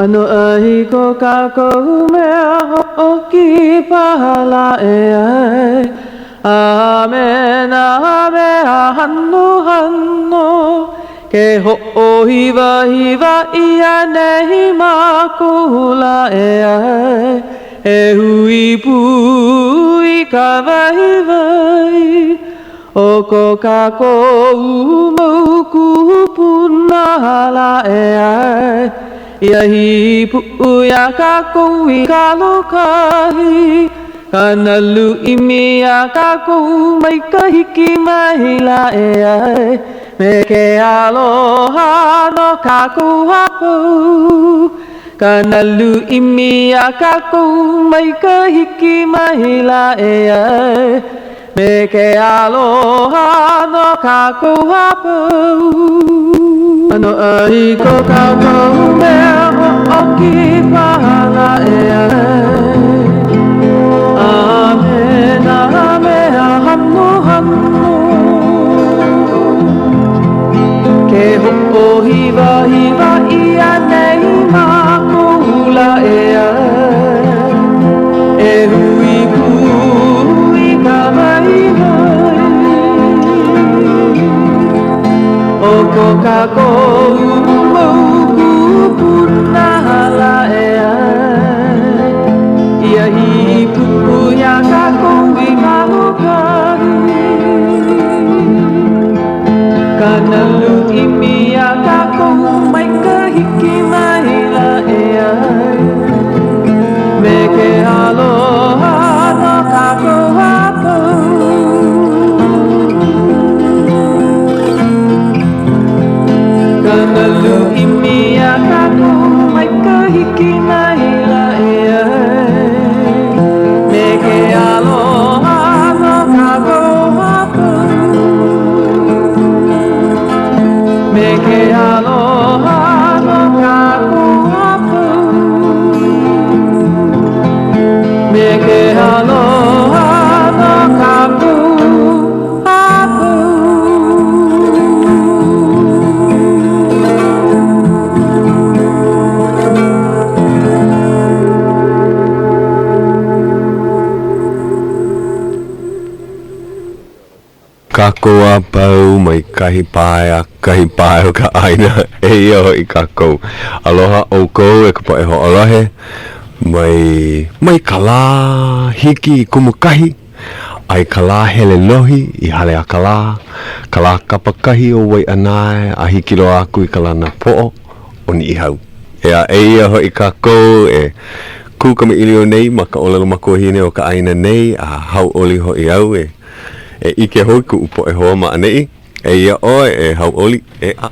ʻAnoʻai ko kākou mea hoʻokipa lā e ʻae, A me nā mea hanohano, Ke hoʻohiwahiwa ʻia nei mākou lā e ʻae, E hui pū i ka waiwai o ko kākou mau kūpuna lā e ʻae, Ia hīpuʻu iā kākou i ka lōkahi, Ka nalu ʻimi iā kākou mai ka hiki mai lā e ʻae, Me ke aloha no kākou a pau, Ka nalu ʻimi iā kākou mai ka hiki mai lā e ʻae, Me ke aloha no kākou a pau. ʻAnoʻai ko kākou mea hoʻokipa lā e ʻae, A me nā mea hanohano, Ke hoʻohiwahiwa ʻia nei mākou lā e ʻae. E hui pū i ka waiwai o ko kākou mau kūpuna lā e ʻae, Ia hīpuʻu iā kākou i ka lōkahi, Ka nalu ʻimi iā kākou mai ka hiki mai lā e ʻae. Me ke aloha no kākou a pau. Ka nalu ʻimi iā kākou mai ka hiki mai lā e ʻae. Me ke aloha no kākou a pau. Me ke aloha no kākou a pau. Me ke aloha no kākou a pau. Kākou a pau mai kahi pae a kahi pae o ka ʻāina, eia hoʻi kākou. Aloha ʻoukou e ka poʻe hoʻolohe, mai, mai ka lā hiki i Kumukahi, a i ka lā hele lohi i Haleakalā, ka lā kapa kahi o Waiʻanae a hiki loa aku i ka lā napoʻo o Niʻihau. ʻEā, eia hoʻi kākou e kū kamaʻilio nei ma ka ʻōlelo makuahine o ka ʻāina nei, a hauʻoli hoʻi au e E ʻike hou i kuʻu poʻe hoa ma ʻaneʻi. Eia ʻoe e hauʻoli, ʻeā.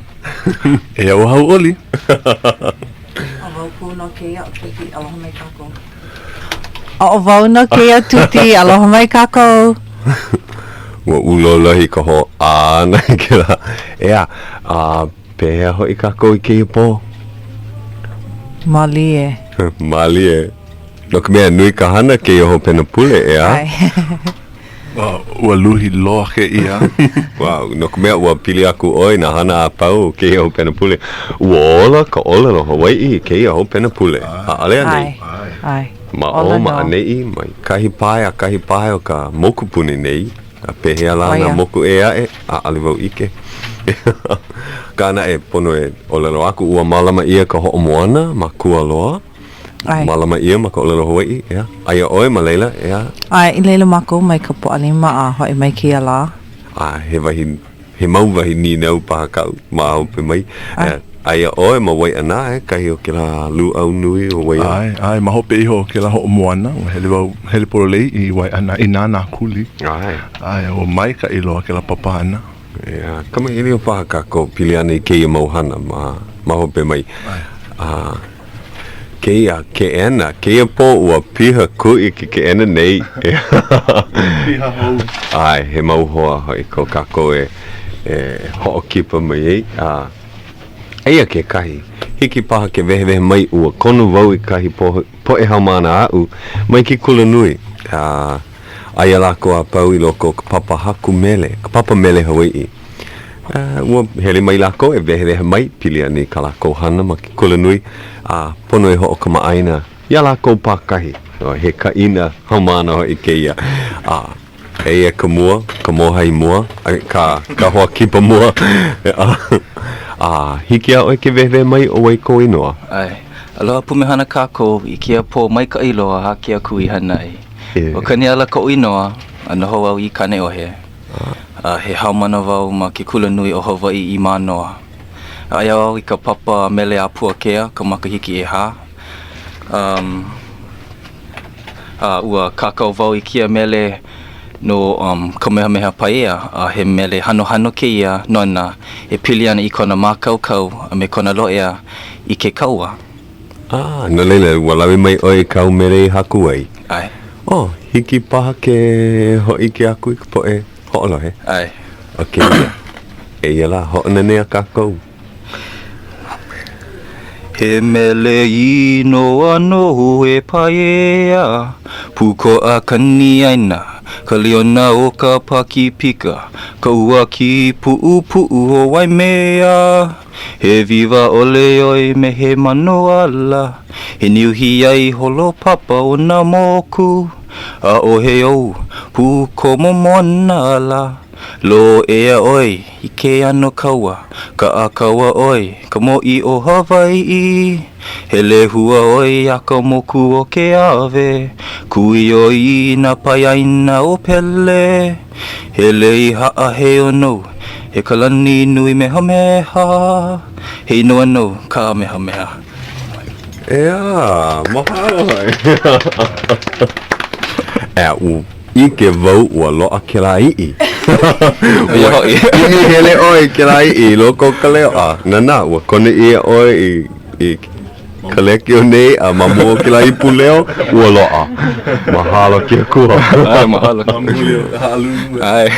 Eia ua hauʻoli. ʻO wau pū nō kēia ʻo Tuti, aloha mai kākou. ʻO wau nō kēia Tuti, aloha mai kākou. Ua ʻūlōlohi ka hoʻāna i kēlā. ʻEā, a pehea hoʻi kākou i kēia pō? Mālie. Mālie. No ka mea, nui ka hana kēia hopena pule, ʻeā? Ua luhi loa kēia. Wow, no ka mea, ua pili aku ʻoe i nā hana a pau o kēia hopena pule. Ua ola ka ʻōlelo Hawaiʻi i kēia hopena pule. ʻAʻole anei? ʻAe, ʻae. Ma ʻō, ma ʻaneʻi, mai kahi pae a kahi pae o ka mokupuni nei, a pehea lā nā moku ʻē aʻe, ʻaʻole wau ʻike. Akā naʻe, pono e ʻōlelo aku, ua mālama ʻia ka hoʻomoana ma Kualoa. ʻAe. Mālama ʻia ma ka ʻōlelo Hawaiʻi, ʻeā. Aia ʻoe ma laila, ʻeā. ʻAe, i laila mākou mai ka Pōʻalima a hoʻi mai kēia lā. A he wahi, he mau wahi nīnau paha kaʻu ma hope mai. ʻAe. Aia ʻoe ma Waiʻanae, kahi o kēlā lūʻau nui o Waiʻanae. ʻAe, ʻae, ma hope iho o kēlā hoʻomoana, ua hele wau, hele pololei i Waiʻanae i Nānākuli. ʻAe. ʻAe, ua maikaʻi loa kēlā papahana. ʻEā, kamaʻilio paha kākou pili ana i kēia mau hana ma, ma hope mai. ʻAe. A kēia keʻena, kēia pō ua piha kuʻi ke keʻena nei. Piha hou. ʻAe, he mau hoa hoʻi ko kākou e, e hoʻokipa mai ai. A eia kekahi, hiki paha ke wehewehe mai ua kono wau i kahi poʻe haumāna aʻu mai ke kulanui. A aia lākou a pau i loko o ka papa haku mele, ka papa mele Hawaiʻi. Ua hele mai lākou e wehewehe mai, pili ana i kā lākou hana ma ke kulanui, a pono e hoʻokamaʻāina iā lākou pākahi. He kaʻina haumāna hoʻi kēia. A eia ka mua, ka mōhai mua, ka, ka hoa kipa mua. A hiki iā ʻoe ke wehewehe mai ʻo wai kou inoa? ʻAe. Aloha pumehana kākou i kēia pō maikaʻi loa a ke Akua i hana ai. ʻO Kaniela koʻu inoa, a noho au i Kāneʻohe. A he haumāna wau ma ke Kulanui o Hawaiʻi i Mānoa. Aia au i ka papa Mele a Puakea ka makahiki ʻehā. Um, a ua kākau wau i kēia mele no um, Kamehameha Paiea, a he mele hanohano kēia nona e pili ana i kona mākaukau a me kona loea i ke kaua. Ah, no laila, ua lawe mai ʻoe i kāu mele i haku ai. ʻAe. Oh, hiki paha ke hōʻike aku i ka poʻe hoʻolohe. ʻAe. O kēia. Eia lā, hoʻonanea kākou. He mele inoa nou e Paiea, Pūkoʻa kani ʻāina, ka liona o ka Pākīpika, ka ua Kīpuʻupuʻu o Waimea. He wiwa ʻole ʻoe me he manō ala, He niuhi ʻai holopapa o nā moku, ʻAʻohe ou pūkomo moana ala. Loea ʻoe i ke ʻano kaua, Kaʻa kaua ʻoe, ka mōʻī o Hawaiʻi. He lehua ʻoe a ka moku o Keawe, Kui ʻoe i nā pae ʻāina o Pele. He lei haʻaheo nou, e ka lani nui mehameha, He inoa nou Kamehameha. ʻEā, mahalo. ʻEā, ua ʻike wau ua loaʻa kēlā iʻi. ʻO ia hoʻi. ʻImi hele ʻoe i kēlā iʻi i loko o ka leo, a nānā, ua kona ʻia ʻoe i, i ka lekiō nei a ma mua o kēlā ipu leo, ua loaʻa. Mahalo ke Akua. ʻAe, mahalo. Ma muli o ka haʻalulu. ʻAe.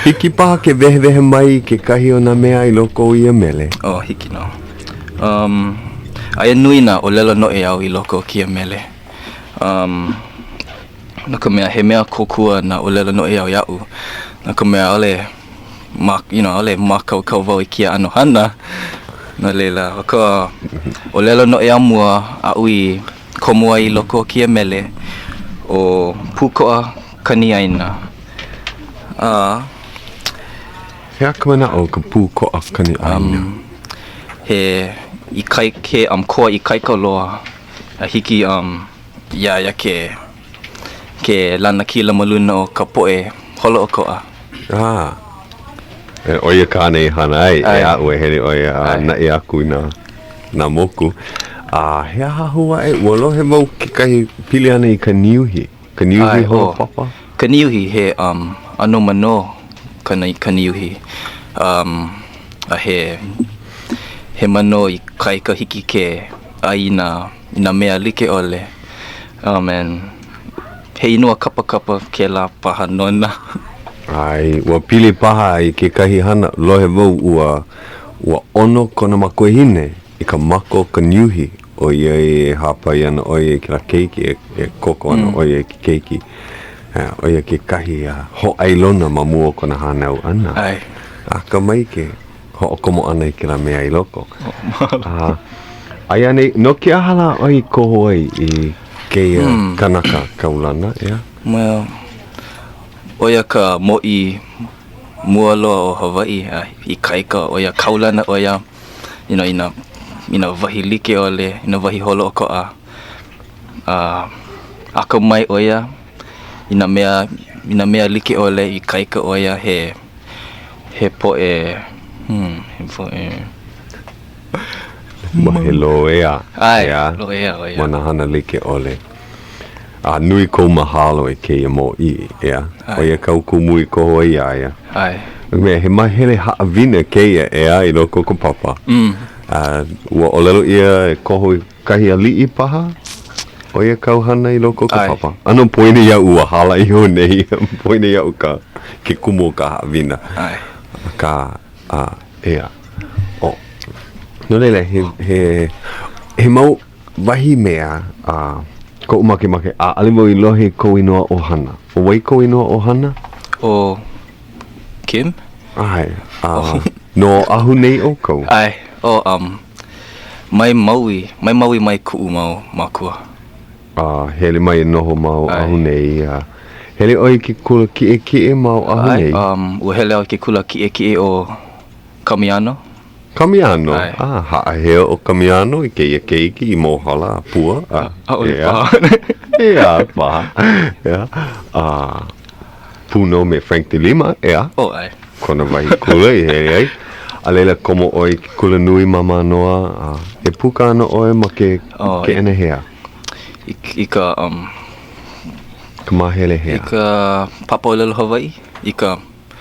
Hiki paha ke wehewehe mai i kekahi o nā mea i loko o ia mele? Oh, hiki nō. Um, aia nui nā ʻōlelo noʻeau i loko o kēia mele. Um, no ka mea, he mea kōkua nā ʻōlelo noʻeau iaʻu. No ka mea, ʻaʻole ma, you know, ʻaʻole mākaukau wau i kēia ʻano hana. No laila, ʻo ka ʻōlelo noʻeau mua aʻu i komo ai i loko o kēia mele, ʻo Pūkoʻa Kani ʻĀina. A. He aha ka manaʻo o ka pūkoʻa kani ʻāina? Um, he ikaika, he um, koa ikaika loa a hiki um, iā ia ke, ke lanakila ma luna o ka poʻe holoʻokoʻa. Ah. E, ʻo ia kāna i hana ai, e aʻu e hele ʻo ia a naʻi aku i nā, nā moku. A he aha hou aʻe, ua lohe wau kekahi pili ana i ka niuhi. Ka niuhi holopapa? Ka niuhi, he um, ʻano manō ka, ka niuhi. Um, a he, he manō ikaika hiki ke ʻai i nā, i nā mea like ʻole. Um, and he inoa kapakapa kēlā paha nona. ʻAe, ua pili paha i kekahi hana, lohe wau ua, ua ʻono kona makuahine i ka maka o ka niuhi, ʻoiai e hāpai ana ʻo ia i kēlā keiki, e, e koko ana ʻo ia i ke keiki. ʻO ia kekahi hōʻailona ma mua o kona hānau ʻana. ʻAe. Akamai ke hoʻokomo ʻana i kēlā mea i loko. A, aia anei, no ke aha lā ʻoe i koho ai i kēia kanaka kaulana, ʻeā? Well, ʻo ia ka mōʻī mua loa o Hawaiʻi, a ikaika ʻo ia, kaulana ʻo ia, you know, i nā, i nā wahi like ʻole, i nā wahi holoʻokoʻa. A akamai ʻo ia i nā mea, i nā mea like ʻole, ikaika ʻo ia he He poʻe, hmm, he poʻe. Ma he loea. ʻAe, loea ʻo ia. Ma nā hana like ʻole. A nui kou mahalo i kēia mōʻī, ʻeā? ʻO ia kāu kumu i koho ai iā ia. ʻAe. Me he mahele haʻawina kēia, ʻeā, i loko o ka papa. A ua ʻōlelo ʻia e koho i kahi aliʻi paha? ʻO ia kāu hana i loko o ka papa? ʻAno poina iaʻu ua hala iho nei, poina iaʻu ka, ke kumu o ka haʻawina. ʻAe. Akā, a, ʻeā. ʻO, no laila, he, he, he mau wahi mea a koʻu makemake, ʻaʻole wau i lohe i kou inoa ʻohana. ʻO wai kou inoa ʻohana? ʻO Kim. ʻAe. A no Oʻahu nei ʻoukou? ʻAe. ʻO, um, mai Maui, mai Maui mai kuʻu mau mākua. A hele mai e noho ma Oʻahu nei. A hele ʻoe i ke kula kiʻekiʻe ma Oʻahu nei? ʻAe, um, ua hele au i ke kula kiʻekiʻe ʻo Kamiano. Kamiano? A, haʻaheo ʻo Kamiano i kēia keiki i mōhala a pua? A, ʻAʻole paha. ʻEā, paha. ʻEā. A, pū nō me Frank De Lima, ʻeā? Oh, ʻae. Kona wahi kula i hele ai. A laila, komo ʻoe i ke kula nui ma Mānoa, a e puka ana ʻoe ma ke oh, keʻena hea? I, i ka, um, Ka māhele hea? I ka papa ʻōlelo Hawaiʻi, i ka,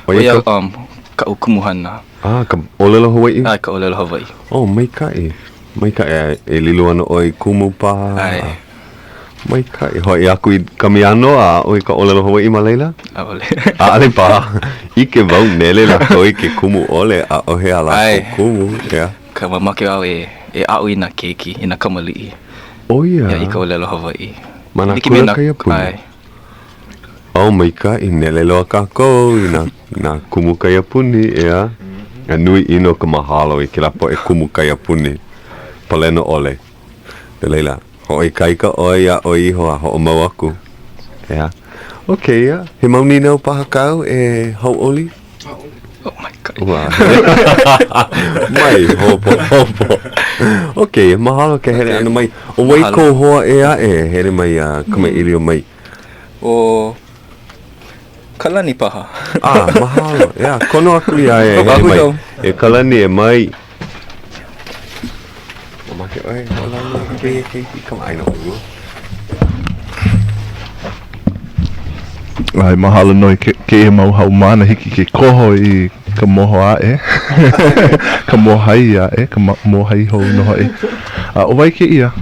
ʻo ia ka, um, kaʻu kumuhana. Ah, ka ʻōlelo Hawaiʻi? ʻAe, ka ʻōlelo Hawaiʻi. Oh, maikaʻi. Maikaʻi. A e lilo ana ʻoe i kumu paha? ʻAe. Maikaʻi. Hoʻi aku i Kamiano a aʻo i ka ʻōlelo Hawaiʻi ma laila? ʻAʻole. ʻAʻole paha. ʻIke wau nele lākou i ke kumu ʻole, ʻaʻohe a lākou kumu. ʻEā. Akā mamake au e e aʻo i nā keiki, i nā kamaliʻi. ʻO ia? I ka ʻōlelo Hawaiʻi. Ma nā kula kaiapuni? ʻAe. Oh, maikaʻi, nele loa kākou i nā, nā kumu kaiapuni, ʻeā. A nui ʻino ka mahalo i kēlā poʻe kumu kaiapuni, palena ʻole. No laila, hoʻoikaika ʻoe iā ʻoe iho a hoʻomau aku, ʻeā. ʻO kēia, he mau nīnau paha kāu e hauʻoli? Oh, maikaʻi. Ua. Mai hopohopo. Okay, mahalo ke hele ʻana mai. ʻO wai kou hoa ʻē aʻe e hele mai a kamaʻilio mai? ʻO Kalani paha. Ah, mahalo. ʻEā, kono aku iā ia e hele mai. E Kalani, e mai. Mamake ʻoe e hoʻolauna i kēia keiki kamaʻāina ʻolua. ʻAe, mahalo nō i kēia mau haumāna hiki ke koho i ka moho aʻe, ka mōhai aʻe, ka mōhai hou nō hoʻi. A ʻo wai kēia?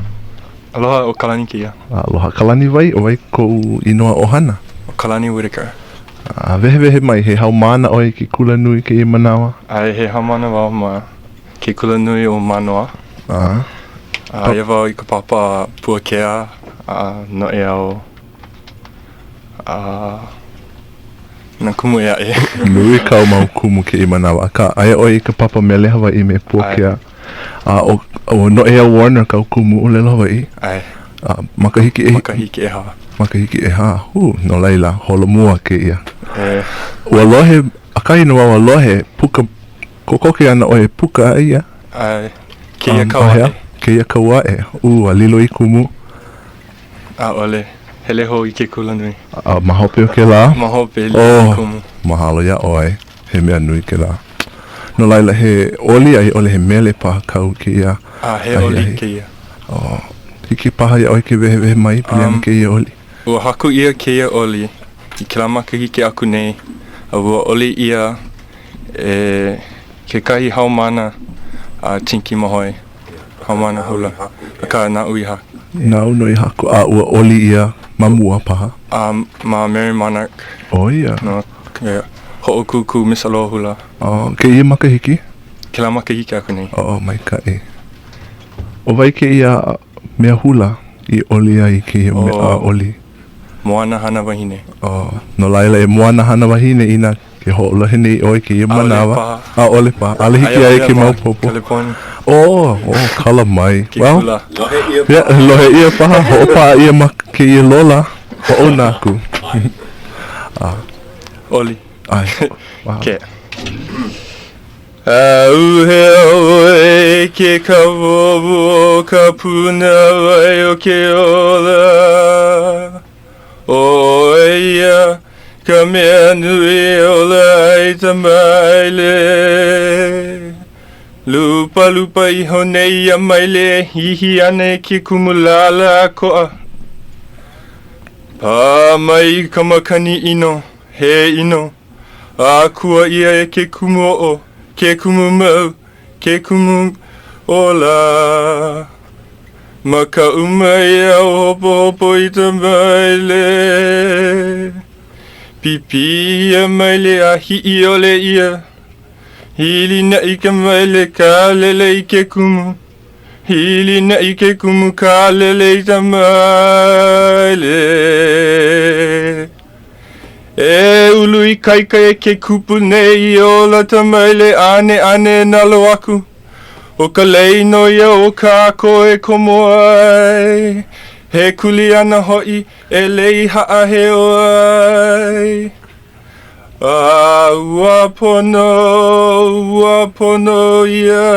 Aloha, ʻo Kalani kēia. Aloha. Kalani wai, ʻo wai kou inoa ʻohana? ʻO Kalani Whitaker. A wehewehe mai, he haumāna ʻoe i ke kulanui i kēia manawa? ʻAe, he haumāna wau ma ke kulanui o Mānoa. A? Aia wau i ka papa Puakea a noʻeau a nā kumu ʻē aʻe. Nui kāu mau kumu kēia manawa, akā aia ʻoe i ka papa mele Hawaiʻi me Puakea. A ʻo, ʻo Noʻeau Warner kāu kumu ʻōlelo Hawaiʻi. ʻAe. A makahiki ʻe... Makahiki ʻehā. Makahiki ʻehā. Hū, no laila, holomua kēia. E. Ua lohe, ʻakahi nō wau a lohe, puka, kokoke ana ʻoe e puka aia. ʻAe. Kēia kau aʻe. Kēia kau aʻe. Ū, a lilo i kumu. ʻAʻole. Hele hou i ke kulanui. A ma hope o kēlā? Ma hope, lilo i kumu. Oh, mahalo iā ʻoe. He mea nui kēlā. No laila, he oli a i ʻole he mele paha kāu kēia A, he oli kēia. Oh, hiki paha iā ʻoe ke wehewehe mai pili ana kēia oli? Ua haku ʻia kēia oli i kēlā makahiki aku nei, a ua oli ʻia e kekahi haumāna a Chinky Mahoe, haumāna hula, akā naʻu i haku. Nāu nō i haku, a ua oli ʻia ma mua paha? A ma Merrie Monarch. ʻO ia. No ke hoʻokūkū Miss Aloha Hula. Oh, kēia makahiki? Kēlā makahiki aku nei. Oh, maikaʻi. ʻO wai kēia mea hula i oli ai kēia mea oli? Moana Hanawahine. Oh, no laila e Moana Hanawahine inā ke hoʻolohe nei ʻoe kēia manawa. ʻAʻole paha. ʻAʻole paha. ʻAʻole hiki iā ia ke maopopo. Kaleponi. Oh, oh, kala mai. Ke kula. Lohe ʻia paha. Yeah, lohe ʻia paha. Hoʻopaʻa ʻia ma kēia lola. Hoʻouna aku. Oli. ʻAe. Wow. Ke. ʻAuhea ʻoe e ke kawowo o ka pūnāwai o ke ola. ʻO ia ka mea nui e ola ai ka maile. Lupalupa iho nei ia maile e hihi ana i ke kumu lālā koʻa. Pā mai ka makani ʻino, he ʻino, a kua ʻia e ke kumu oʻo, ke kumu mau, ke kumu ola. Makaʻu mai a hopohopo i ka maile. Pipī ia maile a hiʻi ʻole ʻia. Hilinaʻi ka maile kālele i ke kumu. Hilinaʻi ke kumu kālele i ka maile. E ulu ikaika e ke kupu nei i ola ta maile ʻaneʻane e nalo aku. ʻO ka lei nō ia o kākou e komo ai, he kuleana hoʻi e lei haʻaheo ai. A ua pono, ua pono ia.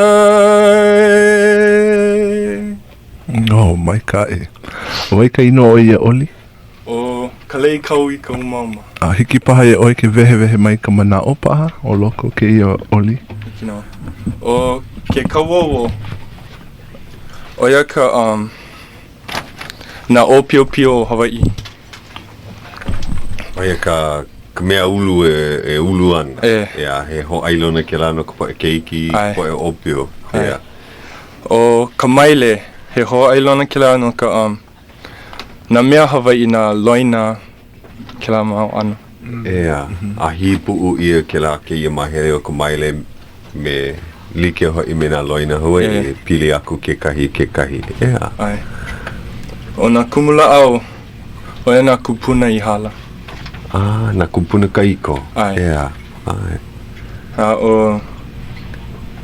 Oh, maikaʻi. ʻO wai ka inoa o ia oli? ʻO Ka Lei Kau i ka Umauma. A hiki paha iā ʻoe ke wehewehe mai ka manaʻo paha o loko o kēia oli? Hiki nō. ʻO ke kauowo, ʻo ia ka um, nā ʻōpiopio o Hawaiʻi. ʻO ia ka, ka mea ulu e, e ulu ana. E. ʻEā, he hōʻailona kēlā no ka poʻe keiki, ka poʻe ʻōpio. ʻAe. ʻO ka maile, he hōʻailona kēlā no ka um, nā mea Hawaiʻi, nā loina, kēlā mau ʻano. ʻEā, a hīpuʻu ʻia kēlā kēia māhele o ka maile me like hoʻi me nā loina Hawaiʻi, e pili aku kekahi i kekahi. ʻEā. ʻAe. ʻO nā kumulāʻau, ʻo ia nā kūpuna i hala. A, nā kūpuna kahiko. ʻAe. ʻEā, ʻae. A ʻo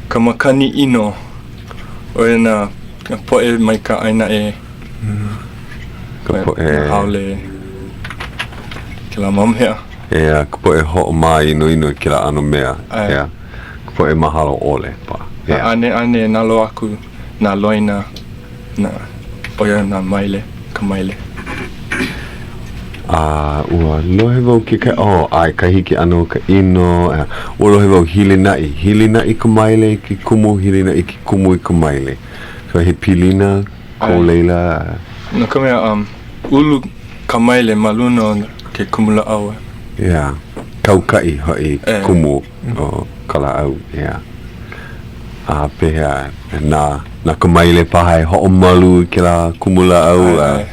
ka makani ʻino, ʻo ia nā poʻe mai ka ʻāina ʻē. Ka poʻe. Haole. Kēlā mau mea. ʻEā, ka poʻe hoʻomāinoino i kēlā ʻano mea. ʻEā, ka poʻe mahalo ʻole paha. A ʻaneʻane e nalo aku nā loina, nā, ʻo ia nā maile, ka maile. A ua lohe wau kekahi, oh, ʻae, kahi ke ʻano o ka ʻino, ʻeā, ua lohe wau hilinaʻi, hilinaʻi ka maile i ke kumu, hilinaʻi ke kumu i ka maile. So he pilina ko laila? No ka mea, um, ulu ka maile ma luna o ke kumulāʻau. ʻEā, kaukaʻi hoʻi ke kumu o ka lāʻau, ʻeā. A pehea, na, na ka maile paha e hoʻomalu i kēlā kumulāʻau, a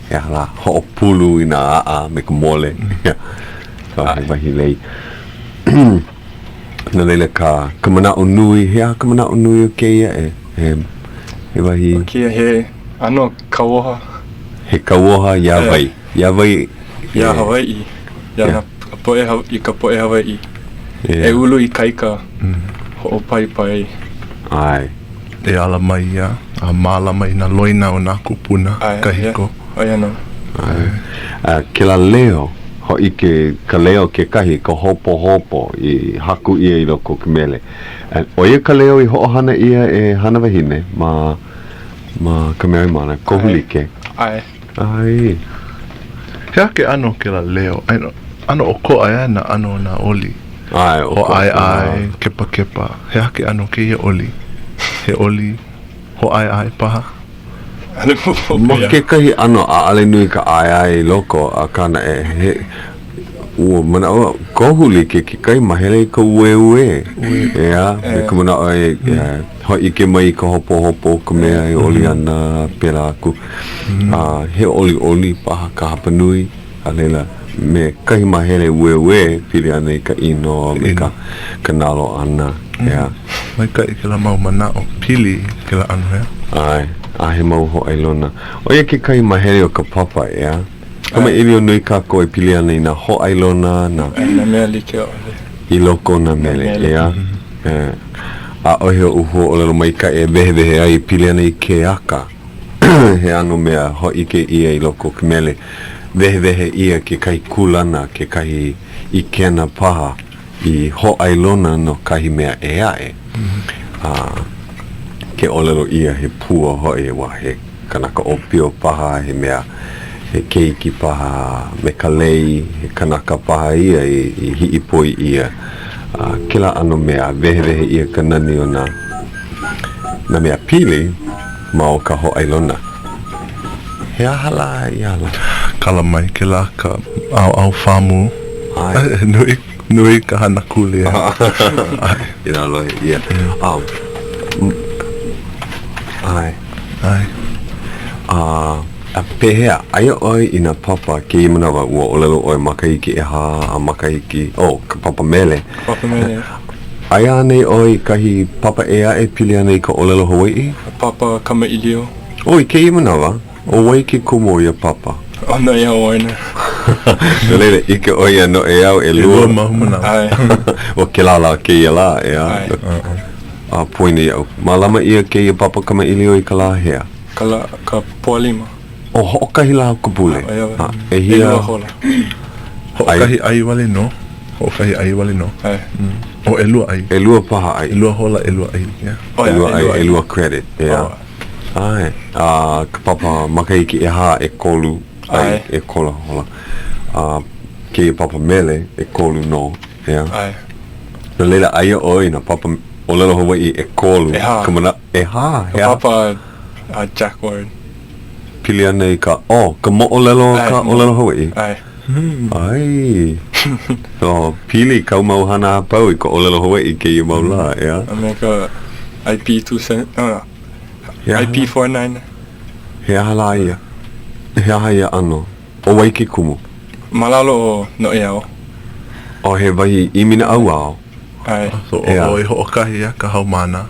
he aha lā, hoʻopulu i nā aʻa me ka mole. So he wahi lei. No laila ka, ka manaʻo nui, he aha ka manaʻo nui o kēia e, he, he wahi. ʻO kēia he ʻano kauoha. He kauoha iā wai? Iā wai? Iā Hawaiʻi. Iā nā poʻe, i ka poʻe Hawaiʻi. E ulu ikaika, hoʻopaipai. ʻAe. E ala mai ia a mālama i nā loina o nā kūpuna kahiko. ʻO ia nō. ʻAe. A kēlā leo, hōʻike ka leo kekahi, ka hopohopo i haku ʻia i loko o ka mele. ʻO ia ka leo i hoʻohana ʻia e Hanawahine ma ma Kamehameha, kohu like. ʻAe. ʻAe. He aha ke ʻano o kēlā leo? ʻAno ʻokoʻa ʻeā nā ʻano o nā oli. ʻAe, ʻokoʻa. Hōʻaeʻae, kepakepa. He aha ke ʻano o kēia oli? He oli hōʻaeʻae paha? Ma kekahi ʻano, ʻaʻole nui ka ʻaeʻae i loko, akā naʻe, he, ua manaʻo, kohu like kekahi mahele i ka uēuē, ʻeā, me ka manaʻo e hōʻike mai i ka hopohopo o ka mea e oli ana, pēlā aku. A he ʻoliʻoli paha ka hapanui. A laila, me kahi mahele uēuē pili ana i ka ʻino a me ka, ka nalo ʻana, ʻeā. Maikaʻi kēlā mau manaʻo pili i kēlā ʻano, ʻeā? ʻAe, a he mau hōʻailona. ʻO ia kekahi mahele o ka papa, ʻeā? Kamaʻilio nui kākou e pili ana i nā hōʻailona, nā. ʻAe, nā mea like ʻole. I loko o nā mele, ʻeā? ʻAʻohe oʻu huaʻōlelo maikaʻi e wehewehe ai e pili ana i ke aka. He ʻano mea hōʻike ʻia i loko o ka mele. Wehewehe ʻia kekahi kūlana, kekahi ʻikena paha i hōʻailona no kahi mea ʻē aʻe. A ke ʻōlelo ʻia he pua hoʻi, ua he kanaka ʻōpio paha, he mea, he keiki paha me ka lei, he kanaka paha ia i hiʻipoi ʻia. A kēlā ʻano mea, wehewehe ʻia ka nani o nā, nā mea pili. Ma o ka hōʻailona. He aha lā ia ala? Kala mai kēlā ka ʻaoʻao pāmū. ʻAe. Nui, nui ka hana kūlia. ʻAe. Inā lohe ʻia. ʻAe. ʻAe. A, a pehea, aia ʻoe i nā papa kēia manawa, ua ʻōlelo ʻoe makahiki ʻehā a makahiki, oh, ka papa mele. Papa mele. Aia anei ʻoe i kahi papa ʻē aʻe pili ana i ka ʻōlelo Hawaiʻi? Ka papa kamaʻilio. Oh, i kēia manawa, ʻo wai ke kumu o ia papa? ʻO Noʻeau Warner. No laila, ʻike ʻoe iā Noʻeau ʻelua. ʻElua mau manawa. ʻAe. ʻO kēlā lā kēia lā, ʻeā? ʻAe. A poina iaʻu, mālama ʻia kēia papa kamaʻilio i ka lā hea? Ka lā, ka Pōʻalima. ʻO hoʻokahi lā o ka pule. ʻO ia. A, ʻehia? ʻElua hola. Hoʻokahi ʻai wale nō. Hoʻokahi ʻai wale nō. ʻAe. ʻO ʻelua ʻai. ʻElua paha ʻai. ʻElua hola, ʻelua ʻai, yeah. ʻO ia, ʻElua ʻai, ʻelua credit, ʻeā. ʻAe. A ka papa makahiki ʻehā, ʻekolu ʻai, ʻekolu hola. A kēia papa mele, ʻekolu nō, ʻeā. ʻAe. No laila, aia ʻoe i nā papa ʻōlelo Hawaiʻi ʻekolu. ʻEhā. Ka mana, ʻehā? He aha? Ka papa a Jack Ward. Pili ana i ka, oh, ka moʻolelo o ka ʻōlelo Hawaiʻi? ʻAe. ʻAe. So, pili kāu mau hana a pau i ka ʻōlelo Hawaiʻi i kēia mau lā, ʻeā? A me ka IP 27, uh, IP 49. He aha lā ia? He aha ia ʻano? ʻO wai ke kumu? Ma lalo o Noʻeau. Oh, he wahi ʻimi naʻauao. ʻAe. So, ʻo ʻoe hoʻokahi ia ka haumāna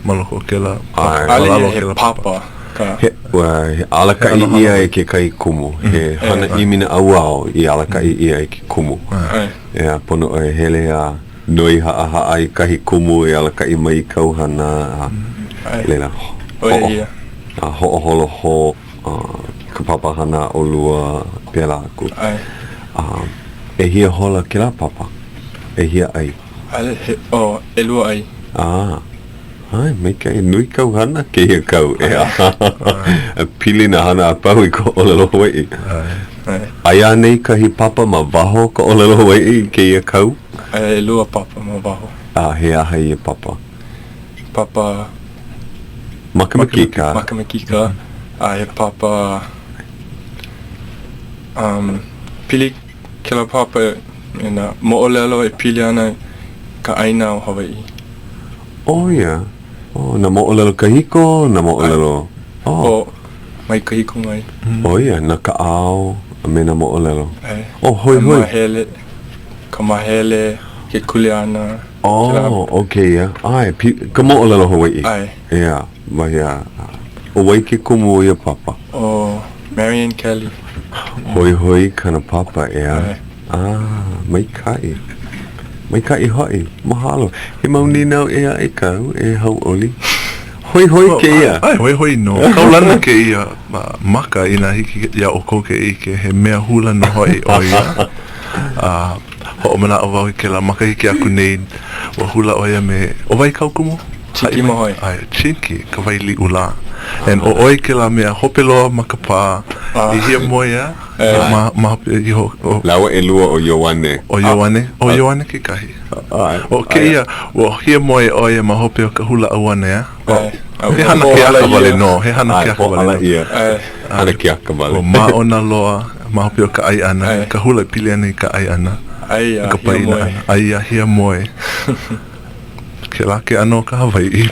ma loko o kēlā ʻAe. ma ʻAʻole lalo ia o he kēlā papa ka. He, ua, he alakaʻi ʻia e kekahi kumu. He hana ʻimi naʻauao i alakaʻi ʻia e ke kumu. ʻAe. ʻEā, pono ʻoe e hele a noi haʻahaʻa i kahi kumu e alakaʻi mai i kāu hana a ʻAe. laila, ʻO ia ia. a hoʻoholo hou ka papahana ʻolua pēlā aku. ʻAe. A ʻehia hola kēlā papa? ʻEhia ʻai? ʻAʻole he, oh, ʻelua ʻai. Ah, ʻae, maikaʻi. Nui kāu hana kēia kau, ʻeā. Pili nā hana a pau i ka ʻōlelo Hawaiʻi. ʻAe. Aia anei kahi papa ma waho o ka ʻōlelo Hawaiʻi i kēia kau? Aia ʻelua papa ma waho. A he aha ia papa? Papa. Makemakika. Makemakika. A he papa, um, pili kēlā papa i nā moʻolelo e pili ana i ka ʻāina o Hawaiʻi. ʻO ia. Oh, nā moʻolelo kahiko, nā moʻolelo, oh. Oh, mai kahiko mai. ʻO ia, nā kaʻao a me nā moʻolelo. ʻAe. Oh, hoihoi. Ka mahele, ka mahele, ke kuleana. Oh, ʻo kēia, ʻae, pi, ka moʻolelo Hawaiʻi. ʻAe. ʻEā, wahi a, ʻo wai ke kumu o ia papa? ʻO Marian Kelly. Hoihoi kāna papa, ʻeā? ʻAe. Ah, maikaʻi. Maikaʻi hoʻi. Mahalo. He mau nīnau ʻē aʻe kāu e hauʻoli. Hoihoi kēia. ʻAe, hoihoi nō. Kaulana kēia maka inā hiki iā ʻoukou ke ʻike, he mea hula nō hoʻi ʻo ia. A hoʻomanaʻo wau i kēlā makahiki aku nei, ua hula ʻo ia me, ʻo wai kāu kumu? Chinky Mahoe. ʻAe, Chinky, ka wai liʻulā. And ʻo ʻoe kēlā mea hope loa ma ka pā i hiamoe a ma, ma hope iho o. Lāua ʻelua ʻo Ioane. ʻO Ioane, ʻo Ioane kekahi. ʻAe. ʻO kēia, ua hiamoe ʻo ia ma hope o ka hula ʻauana, ʻeā? ʻAe. He hana keaka wale nō, he hana keaka wale nō. ʻAe, hōʻala ʻia. Hana keaka wale. Ua māʻona loa ma hope o ka ʻai ʻana, ka hula e pili ana i ka ʻai ʻana, ʻAi a ka pāʻina hiamoe. ʻana, ʻai a hiamoe. Kēlā ke ʻano o ka Hawaiʻi.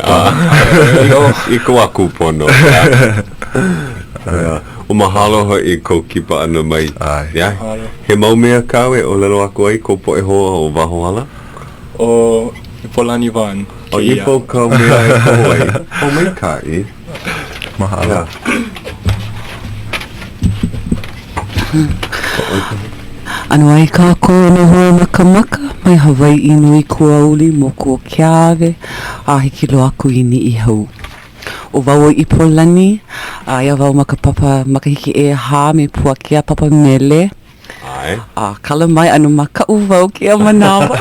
I ka wā kūpono. Ua mahalo hoʻi i kou kipa ʻana mai. ʻAe. Mahalo. He mau mea kāu e ʻōlelo aku ai i kou poʻe hoa o waho ala? ʻO Ipolani Vaughn ʻO kēia. Ipo kāu mea e koho ai. ʻO maikaʻi. Mahalo. ʻAnoʻai kākou e nā hoa makamaka mai Hawaiʻi nui kua uli moku o Keawe a hiki loa aku i Niʻihau. ʻO wau ʻo Ipolani, aia wau ma ka papa makahiki ʻehā me Puakea Papa Mele. ʻAe. A kala mai ʻano makaʻu wau kēia manawa.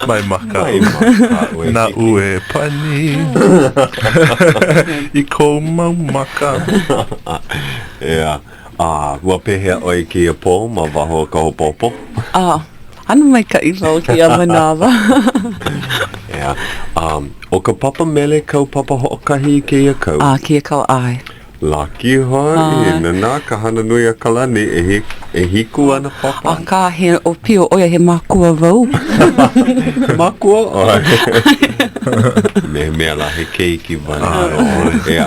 Mai makaʻu. Mai makaʻu e Naʻu e pani i kou mau maka. ʻEā. A ua pehea ʻoe i kēia pō ma waho o ka hopohopo? A, ʻano maikaʻi wau kēia manawa. ʻEā. Um, ʻo ka papa mele kāu papa hoʻokahi i kēia kau? A, kēia kau, ʻae. Laki hoʻi, nānā ka hana nui a ka lani, ʻehi, ʻehiku āna papa. Akā, he ʻōpio ʻo ia, he makua wau. He makua ʻoe. Me he mea lā, he keiki wale nō ʻoe. ʻEā.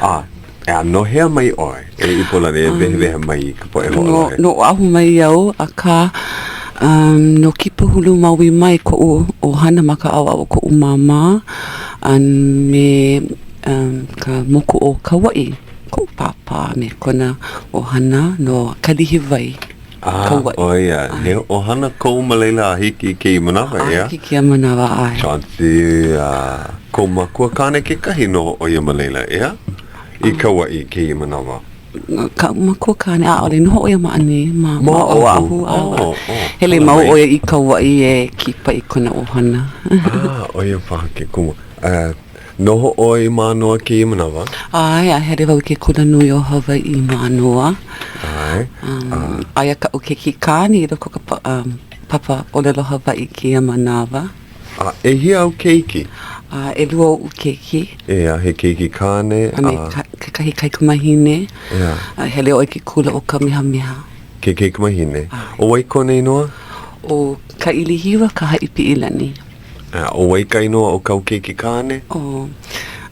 A, ʻeā, no hea mai ʻoe, e Ipolani, e wehewehe mai i ka poʻe hoʻolohe. No, no Oʻahu mai au, akā, um, no Kīpahulu Maui mai koʻu ʻohana ma ka ʻaoʻao o koʻu māmā, a me um, ka moku o Kauaʻi, koʻu pāpā me kona ʻohana no Kalihiwai. Ah, Kauaʻi. ʻO ia, he ʻohana kou ma laila a hiki i kēia manawa, A ʻeā? hiki i kēia manawa, ʻae. Chauncey, a kou makua kāne kekahi noho ʻo ia ma laila, ʻeā? I Kauaʻi i kēia manawa. Kaʻu makua kāne, ʻaʻole noho ʻo ia ma ʻaneʻi, ma, ma Oʻahu. Oh, oh, Hele mau ʻo ia i Kauaʻi e kipa i kona ʻohana. Ah, ʻo ia paha ke kumu. Uh, noho ʻoe i Mānoa kēia manawa? ʻAe, a hele wau i ke Kulanui o Hawaiʻi i Mānoa. ʻAe. Um, aia kaʻu keiki kāne i loko o ka pa, um, papa ʻōlelo Hawaiʻi kēia manawa. A ʻehia āu keiki? A ʻelua oʻu keiki. ʻEā, he keiki kāne a. A me ka, kekahi kaikamahine. ʻEā. A hele ʻoe i ke kula ʻo Kamehameha. Ke kaikamahine. ʻO wai kona inoa? ʻO Kaʻilihiwa Kahaʻipiʻilani. ʻEā, ʻo wai ka inoa o kāu keiki kāne? ʻO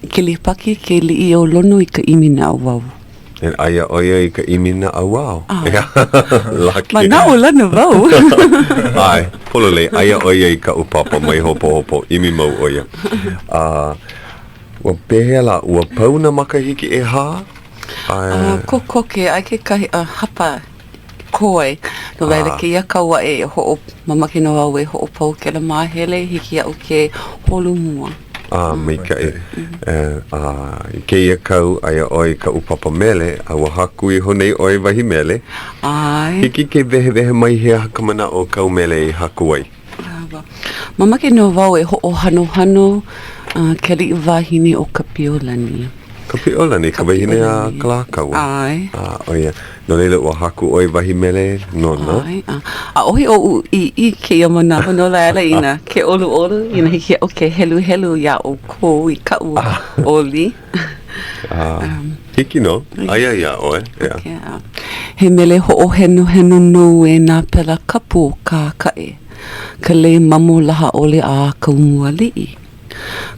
Kilipaki Keliʻiolono i ka ʻimi naʻauao. E aia ʻo ia i ka ʻimi naʻauao. Laki. Manaʻolana wau. ʻAe, pololei, aia ʻo ia i kaʻu papa mai hopohopo, ʻimi mau ʻo ia. A, ua pehea lā, ua pau nā makahiki ʻehā? A, kokoke, aia kekahi a hapa koe. No laila, kēia kau aʻe e hoʻo, mamake nō au e hoʻopau kēlā māhele, hiki iaʻu ke holomua. A, maikaʻi. A, i kēia kau, aia ʻoe i kaʻu papa mele, a ua haku iho nei ʻoe i wahi mele. ʻAe. Hiki ke wehewehe mai he aha ka manaʻo o kāu mele i haku ai? Mamake nō wau e hoʻohanohano ke aliʻi wahine ʻo Kapiʻolani. Kapiʻolani, ka wahine a Kalākaua. ʻAe. A, ʻo ia. No laila, ua haku ʻoe i wahi mele nona. ʻAe. A, ʻaʻohe oʻu i i kēia manawa, no laila inā ke ʻoluʻolu, inā hiki iaʻu ke heluhelu iā ʻoukou i kaʻu oli. A, hiki nō. Aia iā ʻoe. Yeah. Okay, a. He mele hoʻohenoheno nou e nā pela kapu o Kākaʻe, ka lei mamo laha ʻole a Kaumualiʻi.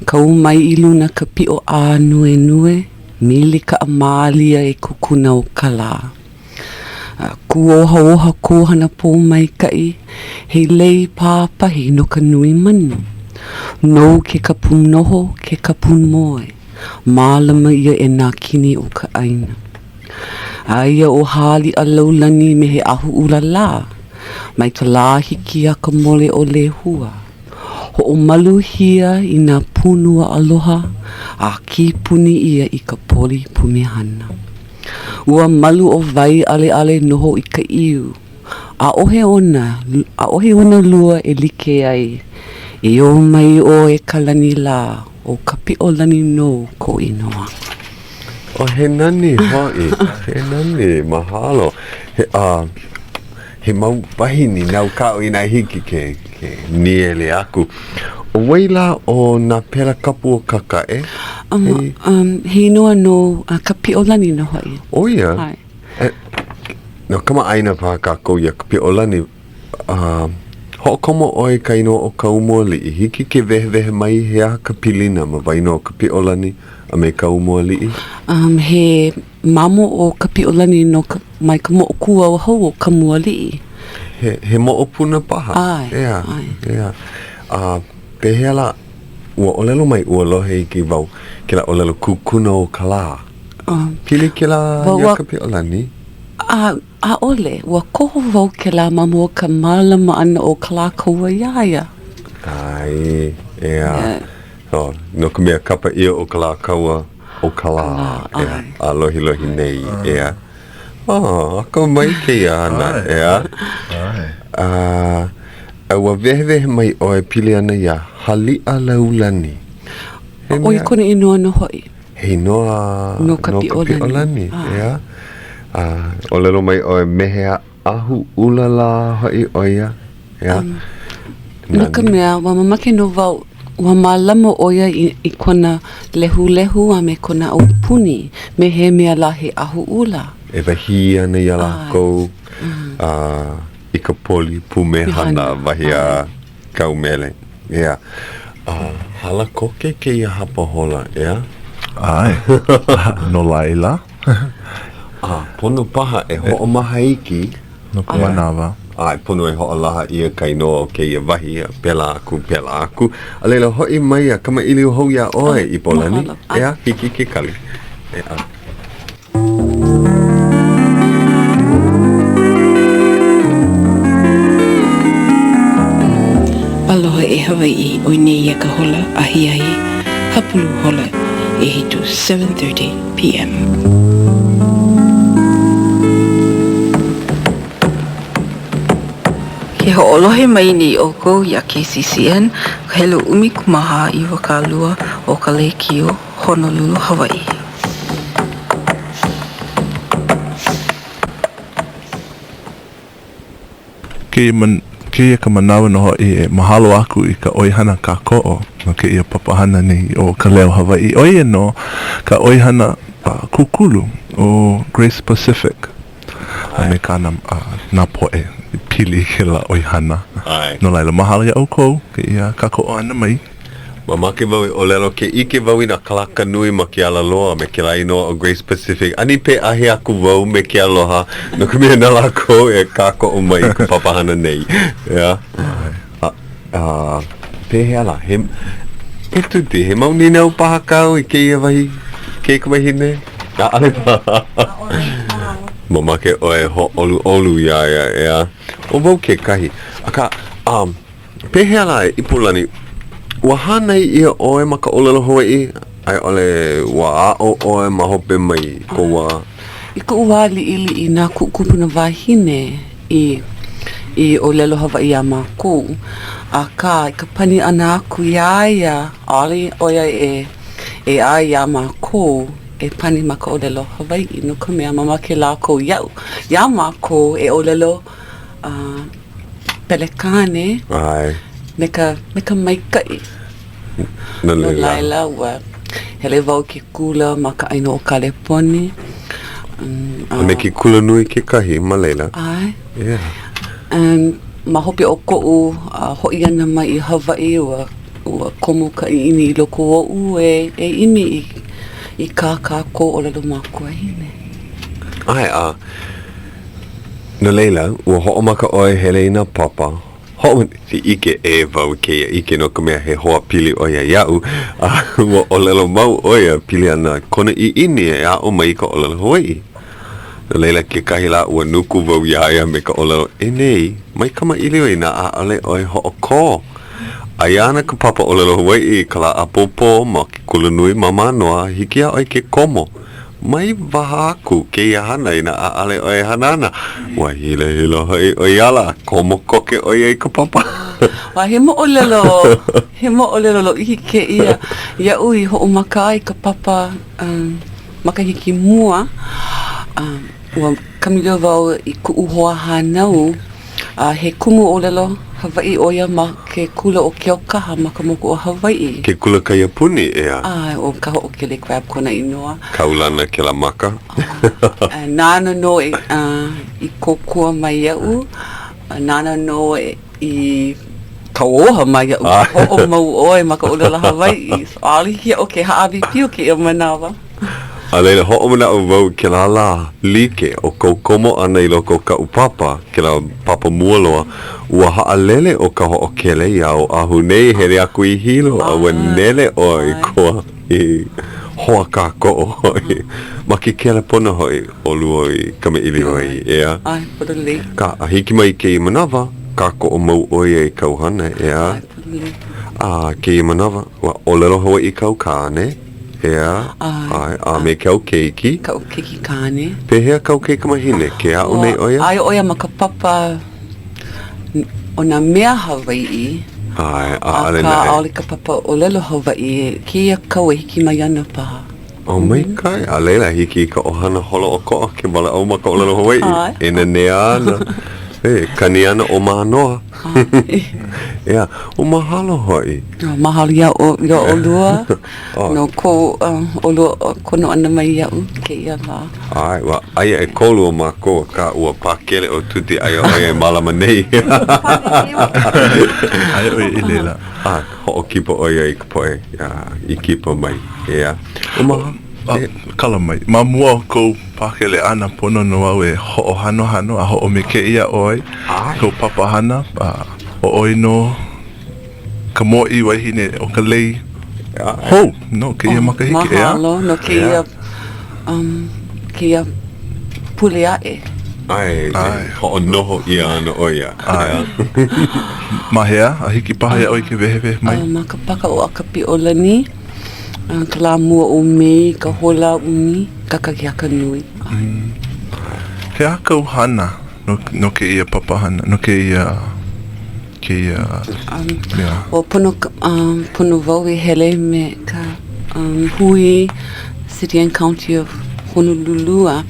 Kau mai i luna ka piʻo ānuenue, mili kaʻa mālia e kukuna o ka lā. Kūohaoha kō hana pōmaikaʻi, he lei pāpahi no ka nui manu. Nou ke kapu noho, ke kapu moe, mālama ʻia e nā kini o ka ʻāina. Aia ʻo Hāliʻalaulani me he ʻahuʻula lā, mai ka lā hiki a ka mole o Lehua. Hoʻomaluhia i nā pūnua aloha a kīpuni ʻia i ka poli pumehana. Ua malu ʻo Waiʻaleʻale noho i ka ʻiu. ʻAʻohe ona, ʻaʻohe ona lua e like ai. E ō mai ʻoe e ka lani lā, ʻo Kapiʻolani nō kou inoa. Oh, he nani hoʻi, he nani, mahalo. He, uh, He mau wahi nīnau kaʻu inā hiki ke, ke nīele aku. ʻO wai lā ʻo nā pela kapu o Kakaʻe? Um, he, um, he inoa no uh, Kapiʻolani nō hoʻi. ʻO ia? ʻAe. E, no kamaʻāina paha kākou iā Kapiʻolani. Uh, hoʻokomo ʻoe i ka inoa ʻo Kaumualiʻi. Hiki ke wehewehe mai he aha ka pilina ma waena o Kapiʻolani a me Kaumualiʻi? Um, he Mamo ʻo Kapiʻolani no ka, mai ka moʻokūʻauhau o Kaumualiʻi. He, he moʻopuna paha? ʻAe, ʻEā, ʻae. ʻEā. A pehea lā, ua ʻōlelo mai ua lohe iki wau, kēlā ʻōlelo kukuna o ka lā. Pili kēlā iā Kapiʻolani? A, ʻaʻole. Ua koho wau kēlā ma mua o ka mālama ʻana o Kalākaua iā ia. ʻAe, ʻeā. Oh, no ka mea, kapa ʻia ʻo Kalākaua ʻo ka lā, ʻeā, a lohilohi nei, ʻeā. Oh, akamai kēia hana, ʻeā. A, a ua wehewehe mai ʻoe pili ana iā Haliʻalaulani. He ʻO ia kona inoa nō hoʻi. He inoa no Kapiʻolani, ʻeā. A, ʻōlelo mai ʻoe me he ʻahu ʻula lā hoʻi ʻo ia, ʻeā. No ka mea, ua mamake nō wau, ua mālama ʻo ia i, i kona lehulehu a me kona aupuni me he mea lā he ʻahu ʻula. E wahī ana iā lākou a i ka poli pumehana, wahi a kāu mele, ʻeā. A hala koke kēia hapa hola, ʻeā? ʻAe, no laila. A pono paha e hoʻomaha iki. No ka manawa. ʻAe, pono e hoʻolaha ʻia ka inoa o kēia wahi, a pēlā aku, pēlā aku. A laila, hoʻi mai a kamaʻilio hou iā ʻoe, Ipolani. ʻEā, hiki ke kali. ʻEā. Hawaiʻi o nēia ka hola ahiahi hapulu hola ʻehitu, 7:30 PM. Ke hoʻolohe mai nei ʻoukou iā KCCN, ka helu 14 20 o ka lēkiō Honolulu, Hawaiʻi. Kēia man, kēia ka manawa nō hoʻi e mahalo aku i ka ʻoihana kākoʻo no kēia papahana nei ʻo Ka Leo Hawaiʻi. ʻO ia nō ka ʻoihana kūkulu ʻo Grace Pacific a me kāna nā poʻe i pili i kēlā ʻoihana. No laila, mahalo iā ʻoukou kēia kākoʻo ʻana mai. Mamake wau e ʻōlelo ke ʻike wau i nā kalaka nui ma ke alaloa me kēlā inoa ʻo Grace Pacific. Ani peʻahi aku wau me ke aloha no ka mea na lākou e kākoʻo mai i ka papahana nei. Yeah. A, a, pehea lā? He, e Tuti, he mau nīnau paha kāu i kēia wahi kaikamahine? ʻAʻole paha. Mamake ʻoe e hōʻoluʻolu iā ia, ʻeā? ʻO wau kekahi. Akā, um, Pehea lā e Ipolani, ua hānai ʻia ʻoe ma ka ʻōlelo Hawaiʻi, a i ʻole ua aʻo ʻoe ma hope mai kou wā? I koʻu wā liʻiliʻi, na kuʻu kupuna wahine i i ʻōlelo Hawaiʻi iā mākou, akā i ka pani ʻana aku iā ia, ʻaʻole ʻo ia e e ʻae iā mākou e pani ma ka ʻōlelo Hawaiʻi, no ka mea, mamake lākou iaʻu, iā mākou e ʻōlelo a Pelekane ʻAe. Me ka, me ka maikaʻi. No laila. No laila, ua hele wau i ke kula ma ka ʻāina o Kaleponi. A me ke kula nui kekahi ma laila. ʻAe. Yeah. And ma hope o koʻu uh, hoʻi ʻana mai i Hawaiʻi, ua, ua komo ka ʻiʻini i loko oʻu e, e ʻimi i, i kā kākou ʻōlelo makuahine. ʻAe, a No laila, ua hoʻomaka ʻoe hele i nā papa. Hoʻomaka, ʻike ʻē wau i kēia ʻike no ka mea he hoa pili ʻo ia iaʻu, a ua ʻōlelo mau ʻo ia pili ana kona ʻiʻini e aʻo mai i ka ʻōlelo Hawaiʻi. No laila, kekahi lā ua nuku wau iā ia me ka ʻōlelo, E nei, mai kamaʻilio inā ʻaʻole ʻoe hoʻokō. Aia ana ka papa ʻōlelo Hawaiʻi i ka lā ʻapōpō ma ke kulanui ma Mānoa, hiki iā ʻoe ke komo. Mai waha aku kēia hana inā ʻaʻole ʻoe e hana ana. Ua hilahila hoʻi ʻo ia ala, komo koke ʻo ia i ka papa. A he moʻolelo, he moʻolelo lōʻihi kēia. Iaʻu i hoʻomaka ai ka papa um, makahiki mua, um, ua kamaʻilio wau i kuʻu hoahānau, A he kumu ʻōlelo Hawaiʻi ʻo ia ma ke kula ʻo Keaukaha ma ka moku o Hawaiʻi. Ke kula kaiapuni, ʻeā? ʻAe, ʻo Kahoʻokele Crabbe kona inoa. Kaulana kēlā maka. A nāna nō i, i kōkua mai iaʻu, nāna nō i kauoha mai iaʻu, hoʻomau ʻoe ma ka ʻōlelo Hawaiʻi. So, ʻaʻole hiki iaʻu ke hāʻawi pio kēia manawa. A laila, hoʻomanaʻo wau i kēlā lā like o kou komo ʻana i loko o kaʻu papa, kēlā papa mua loa, ua haʻalele ʻo Kahoʻokele iā Oʻahu nei, hele aku i Hilo, a ua nele ʻoe i koa i hoa kākoʻo hoʻi. Ma ke kelepona hoʻi ʻolua i kamaʻilio ai, ʻeā? ʻAe, pololei. Ka, a hiki mai i kēia manawa, kākoʻo mau ʻo ia i kāu hana, ʻeā? ʻAe, pololei. A kēia manawa, ua ʻōlelo Hawaiʻi kāu kāne. ʻEā, ʻae, a me kāu keiki. Kaʻu keiki kāne. Pehea kāu kaikamahine, ke aʻo nei ʻo ia? Aia ʻo ia ma ka papa o nā mea Hawaiʻi. ʻAe, ʻaʻole naʻe. Akā, ʻaʻole ka papa ʻōlelo Hawaiʻi. Kēia kau e hiki mai ana paha. ʻO maikaʻi. A laila, hiki i ka ʻohana holoʻokoʻa ke walaʻau ma ka ʻōlelo Hawaiʻi. ʻAe. E nanea ana. E kani ana ʻo Mānoa. ʻEā, ʻo mahalo hoʻi. Mahalo iā iā ʻolua no ko ʻolua kono ʻana mai iaʻu kēia lā. ʻAe, ua aia ʻekolu o mākou, akā ua pakele ʻo Tuti aia ʻo ia e mālama nei. Aia ʻo ia i laila. A hoʻokipa ʻo ia i ka poʻe i kipa mai, ʻeā. ʻO mahalo. Kala mai. Ma mua o kou pakele ʻana, pono nō au e hoʻohanohano a hoʻomikaʻi iā ʻoe, kou papahana, a ʻo ʻoe nō ka mōʻī wahine o ka lei hou no kēia makahiki, ʻeā? Mahalo no kēia, um, kēia pule aʻe. ʻAe, e hoʻonoho ʻia ana ʻo ia. ʻAe. Ma hea? A hiki paha iā ʻoe ke wehewehe mai? Ma ka paka ʻo ʻAkapiʻolani, ka lā mua o Mei, ka hola ʻumi kakahiaka nui. He aha kāu hana no, no kēia papahana, no kēia, kēia mea? Ua pono, um, pono wau e hele me ka um, hui City and County of Honolulu a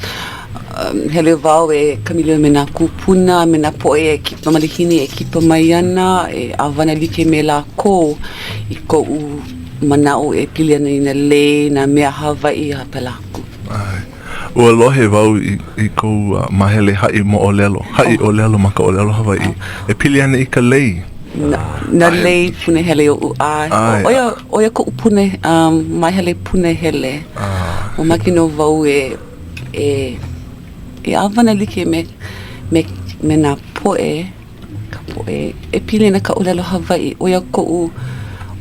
um, hele wau e kamilio me nā kūpuna, me nā poʻe e kipa malihini e kipa mai ana, e ʻāwana like me lākou i koʻu manaʻo e pili ana i nā lei, nā mea Hawaiʻi a pēlā aku. ʻAe. Ua lohe wau i, i kou uh, māhele haʻi moʻolelo, haʻi oh. ʻōlelo ma ka ʻōlelo Hawaiʻi, oh. e pili ana i ka lei. Na, nā lei punahele oʻu, ʻae. ʻO ia, ʻo ia koʻu pune, um, māhele punahele. Ah. Mamake nō wau e, e, e ʻāwana like me, me, me nā poʻe, ka poʻe e pili ana ka ʻōlelo Hawaiʻi, ʻo ia koʻu,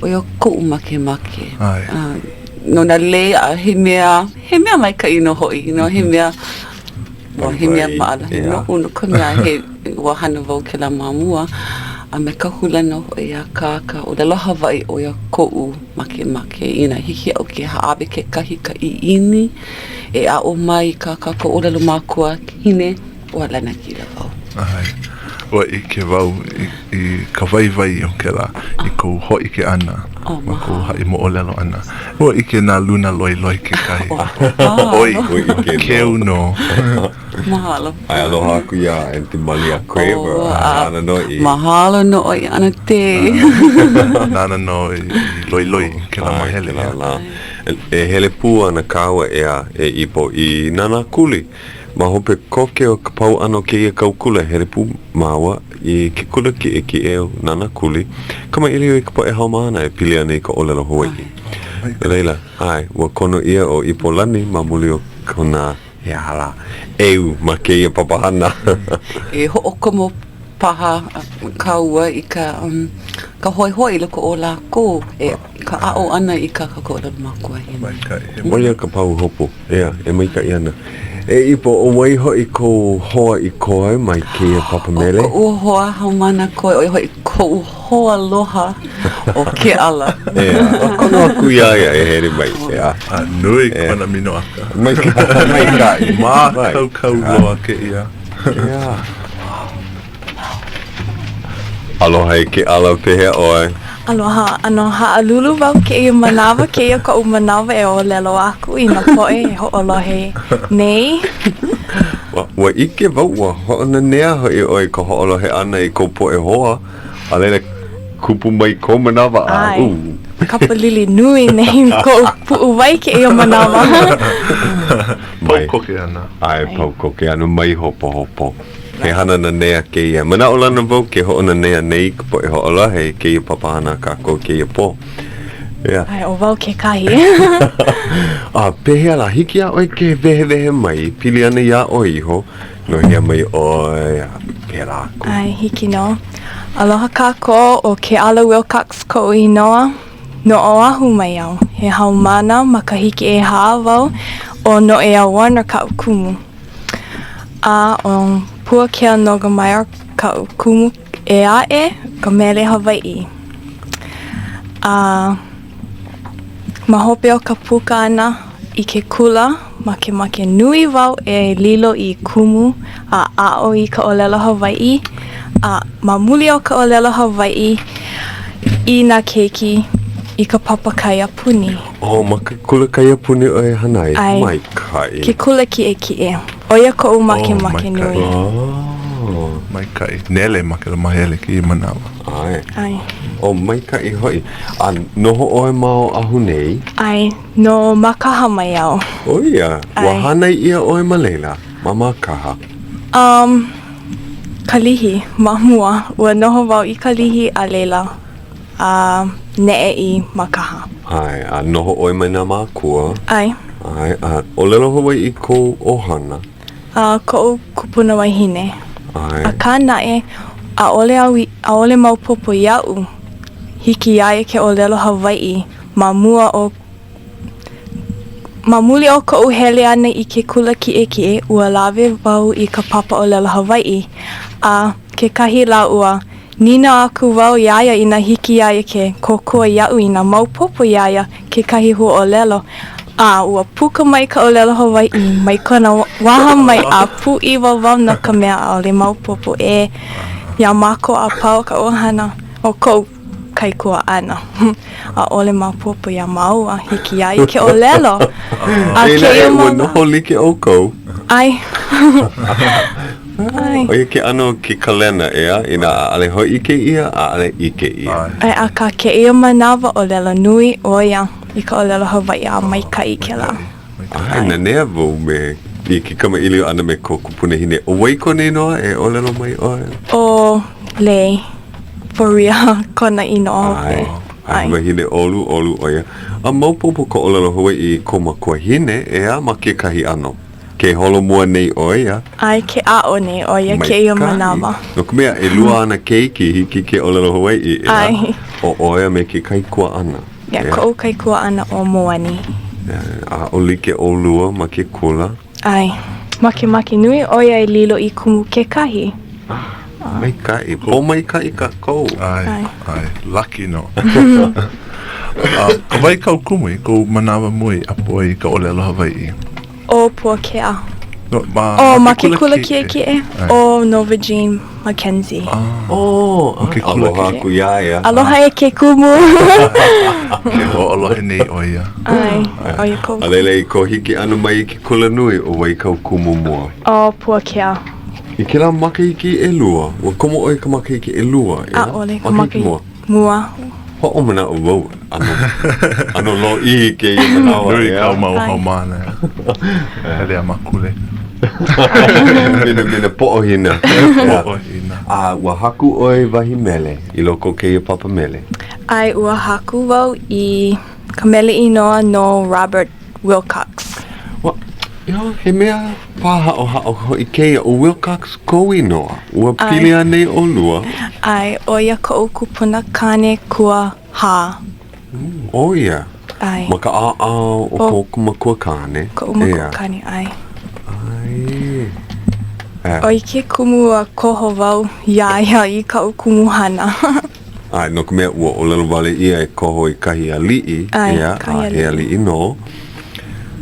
ʻo ia koʻu makemake. ʻAe. Uh, no nā lei a he mea, he mea maikaʻi nō hoʻi, you know, he mea, ua he mea maʻalahi noʻu no ka mea he ua hana wau kēlā ma mua a me ka hula nō hoʻi akā ka ʻōlelo Hawaiʻi ʻo ia koʻu makemake inā hiki iaʻu ke hāʻawi kekahi ka ʻiʻini e aʻo mai i kā kākou ʻōlelo makuahine ua lanakila wau. ʻAe. Ua ʻike wau i, i ka waiwai o kēlā, i kou hōʻike ʻana, oh, ma kou haʻi moʻolelo ʻana. Ua ʻike nā luna loiloi kekahi. ʻOi, keu nō. Mahalo. ʻAe, aloha aku iā Aunty Malia Craver. Oh, nāna nō i... Mahalo nō ʻoe ʻAnakē. Nāna nō i loiloi kēlā māhele. Kēlā lā. E hele pū ana kāua ʻeā, e Ipo, i Nānākuli. Ma hope koke o ka pau ʻana o kēia kau kula, hele pū māua i ke kula kiʻekiʻe o Nānākuli, kamaʻilio i ka poʻe haumāna e pili ana i ka ʻōlelo Hawaiʻi. No laila, ʻae, ua kono ʻia ʻo Ipolani ma muli o kona, he aha lā, ʻeu ma kēia papahana. E hoʻokomo paha kāua i ka, um, ka hoihoi i loko o lākou e ka aʻo ʻana i kā kākou ʻōlelo makuahine. Maikaʻi. ʻO ia ka pahuhopu. ʻEā, e maikaʻi ana. E Ipo, ʻo wai hoʻi kou hoa i koe mai kēia papa mele? ʻO koʻu hoa haumāna koe, ʻo ia hoʻi koʻu hoa aloha ʻo Keʻala. ʻEā, ua kono aku iā ia e hele mai, ʻeā. A nui kona minoʻaka. Maikaʻi. Mākaukau loa kēia. ʻEā. Aloha e Keʻala, pehea ʻoe? Aloha, ʻano haʻalulu wau kēia manawa, kēia koʻu manawa e ʻōlelo aku i nā poʻe e hoʻolohe nei. Ua, ua ʻike wau, ua hoʻonanea hoʻi ʻoe i ka hoʻolohe ʻana i kou poʻe hoa, a laila kupu mai kou manawa a ʻAe, kapalili nui nei koʻu puʻuwai kēia manawa. Pau koke ana. ʻAe, pau koke ana, mai hopohopo. He hana nanea kēia. Manaʻolana wau ke hoʻonanea nei i ka poʻe hoʻolohe i kēia papahana a kākou kēia pō. Yeah. ʻAe, ʻo wau kekahi. A pehea lā, hiki iā ʻoe ke wehewehe mai, pili ana iā ʻoe iho, no hea mai ʻoe, a pēlā aku. ʻAe, hiki nō. Aloha kākou, ʻo Keʻala Wilcox koʻu inoa. No Oʻahu mai au. He haumāna makahiki ʻehā wau, ʻo Noʻeau Warner kaʻu kumu. A ʻo Puakea Nogelmeier kaʻu kumu ʻē aʻe ka mele Hawaiʻi. A ma hope o ka puka ʻana i ke kula, makemake nui wau e lilo i kumu a aʻo i ka ʻōlelo Hawaiʻi, a ma muli o ka ʻōlelo Hawaiʻi i nā keiki i ka papa kaiapuni. Oh, ma ke kula kaiapuni ʻoe e hana ai? ʻAe. Maikaʻi. Ke kula kiʻekiʻe. ʻO ia koʻu makemake nui. Oh. Maikaʻi. Nele ma kēlā māhele kēia manawa. ʻAe. ʻAe. Oh, maikaʻi hoʻi. A noho ʻoe ma Oʻahu nei? ʻAe. No Mākaha mai au. ʻO ia? ʻAe. Ua hānai ʻia ʻoe ma laila, ma Mākaha? Um, Kalihi, ma mua. Ua noho wau i Kalihi a laila a neʻe i Mākaha. ʻAe, a noho ʻoe me nā mākua? ʻAe. ʻAe, a ʻōlelo Hawaiʻi kou ʻohana? A koʻu kupuna wahine. ʻAe. Akā naʻe, ʻaʻole au i, ʻaʻole maopopo iaʻu, hiki iā ia ke ʻōlelo Hawaiʻi ma mua o. Ma muli o koʻu hele ʻana i ke kula kiʻekiʻe, ua lawe wau i ka papa ʻōlelo Hawaiʻi, a kekahi lā ua nīnau aku wau iā ia inā hiki iā ia ke kōkua iaʻu inā maopopo iā ia kekahi huaʻōlelo, a ua puka mai ka ʻōlelo Hawaiʻi mai kona waha mai a pūʻiwa wau no ka mea ʻaʻole maopopo ʻē iā mākou a pau ka ʻohana o koʻu kaikuaʻana. ʻAʻole maopopo iā māua, hiki iā ia ke ʻōlelo. A Eia naʻe, ua noho like ʻoukou. ʻAe. ʻAe. ʻO ia ke ʻano o ke kalena, ʻeā, inā ʻaʻole hōʻike ʻia, ʻaʻole ʻike ʻia. ʻAe, akā kēia manawa ʻōlelo nui ʻo ia i ka ʻōlelo Hawaiʻi a maikaʻi kēlā. ʻAe, nanea wau me i ke kamaʻilio ʻana me ko kupunahine. ʻO wai kona inoa e ʻōlelo mai ʻoe? ʻO Lei Faria kona inoa hope. ʻAe, ʻae, wahine ʻoluʻolu ʻo ia. A maopopo ka ʻōlelo Hawaiʻi i ko makuahine, ʻeā, ma kekahi ʻano. Ke holomua nei ʻo ia. ʻAe, ke aʻo nei ʻo ia kēia manawa. No ka mea, ʻelua āna keiki hiki ke ʻōlelo Hawaiʻi, ʻeā? ʻAe. ʻO ʻoe a me ke kaikuaʻana. Yeah, koʻu kaikuaʻana ʻo Moani. Yeah, aʻo like ʻolua ma ke kula. ʻAe. Makemake nui ʻo ia e lilo i kumu kekahi. Maikaʻi. Pōmaikaʻi kākou. ʻAe, ʻae. Lucky nō. ʻO wai kāu kumu i kou manawa mua i ʻapo ai i ka ʻōlelo Hawaiʻi? ʻO Puakea. No, ma, oh, ma ke kula kiʻekiʻe ʻo Nova Jean McKenzie. Oh, ma ke kula Aloha aku iā ia. Aloha e ke kumu. Ke hoʻolohe nei ʻo ia. ʻAe, ʻo ia koʻu. A laila i kou hiki ʻana mai i ke kula nui, ʻo wai kāu kumu mua? ʻO Puakea. I kēlā makahiki ʻelua, ua komo ʻoe i ka makahiki ʻelua, ʻeā? ʻAʻole, ka makahiki mua. Mua. Hoʻomanaʻo wau, ʻano, ʻano lōʻihi kēia manawa. Nui kāu mau haumāna. Hele a makule. Minamina poʻohina. Poʻohina. A ua haku ʻoe i wahi mele i loko o kēia papa mele? ʻAe, ua haku wau i ka mele inoa no Robert Wilcox. Ua, he mea pāhaʻohaʻo hoʻi kēia, ʻo Wilcox kou inoa. Ua pili anei ʻolua? ʻAe, ʻo ia koʻu kupuna kāne kuahā. ʻO ia? ʻAe. Ma ka ʻaoʻao o kou makua kāne? Koʻu makua kāne, ʻae. ʻAe. ʻO ia ke kumu ua koho wau iā ia i kaʻu kumuhana. ʻAe, no ka mea, ua ʻōlelo wale ʻia e koho i kahi aliʻi, ʻae, kahi a he aliʻi nō.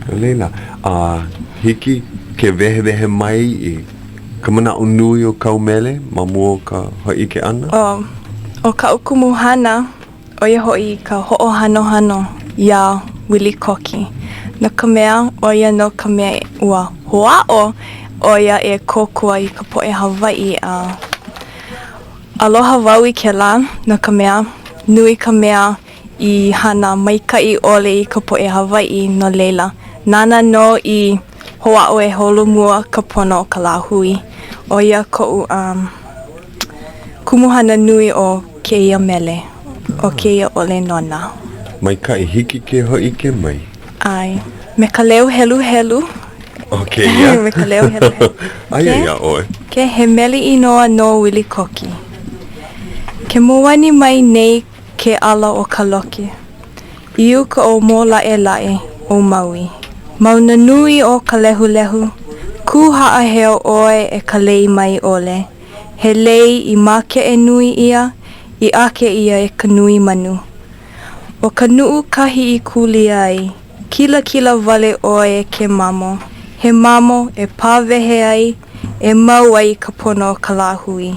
No laila, a hiki ke wehewehe mai i ka manaʻo nui o kāu mele ma mua o ka hōʻike ʻana? ʻO, ʻo kaʻu kumuhana, ʻo ia hoʻi ka hoʻohanohano iā Wilikoki. No ka mea, ʻo ia nō ka mea ua hoʻāʻo ʻo ia e kōkua i ka poʻe Hawaiʻi a Aloha wau i kēlā, no ka mea, nui ka mea i hana maikaʻi ʻole i ka poʻe Hawaiʻi, no laila, nāna nō i hoʻāʻo e holomua ka pono o ka lāhui. ʻO ia koʻu um, kumuhana nui o kēia mele, o kēia ʻole nona. Maikaʻi, hiki ke hōʻike mai. ʻAe. Me ka leo heluhelu. ʻO kēia? Me ka leo heluhelu. Aia iā ʻoe. Ke, he mele inoa no Wilikoki. Ke moani mai nei ke ʻala o ka loke. I uka o Mōlaʻelaʻe o Maui. Mauna nui o ka lehulehu, kū haʻaheo ʻoe e ka lei mae ʻole. He lei i makeʻe nui ʻia, i ake ʻia e ka nui manu. ʻO ka nuʻu kahi i kūlia ai, kilakila wale ʻoe e ke mamo, he mamo e pāwehe ai, e mau ai ka pono o ka lāhui.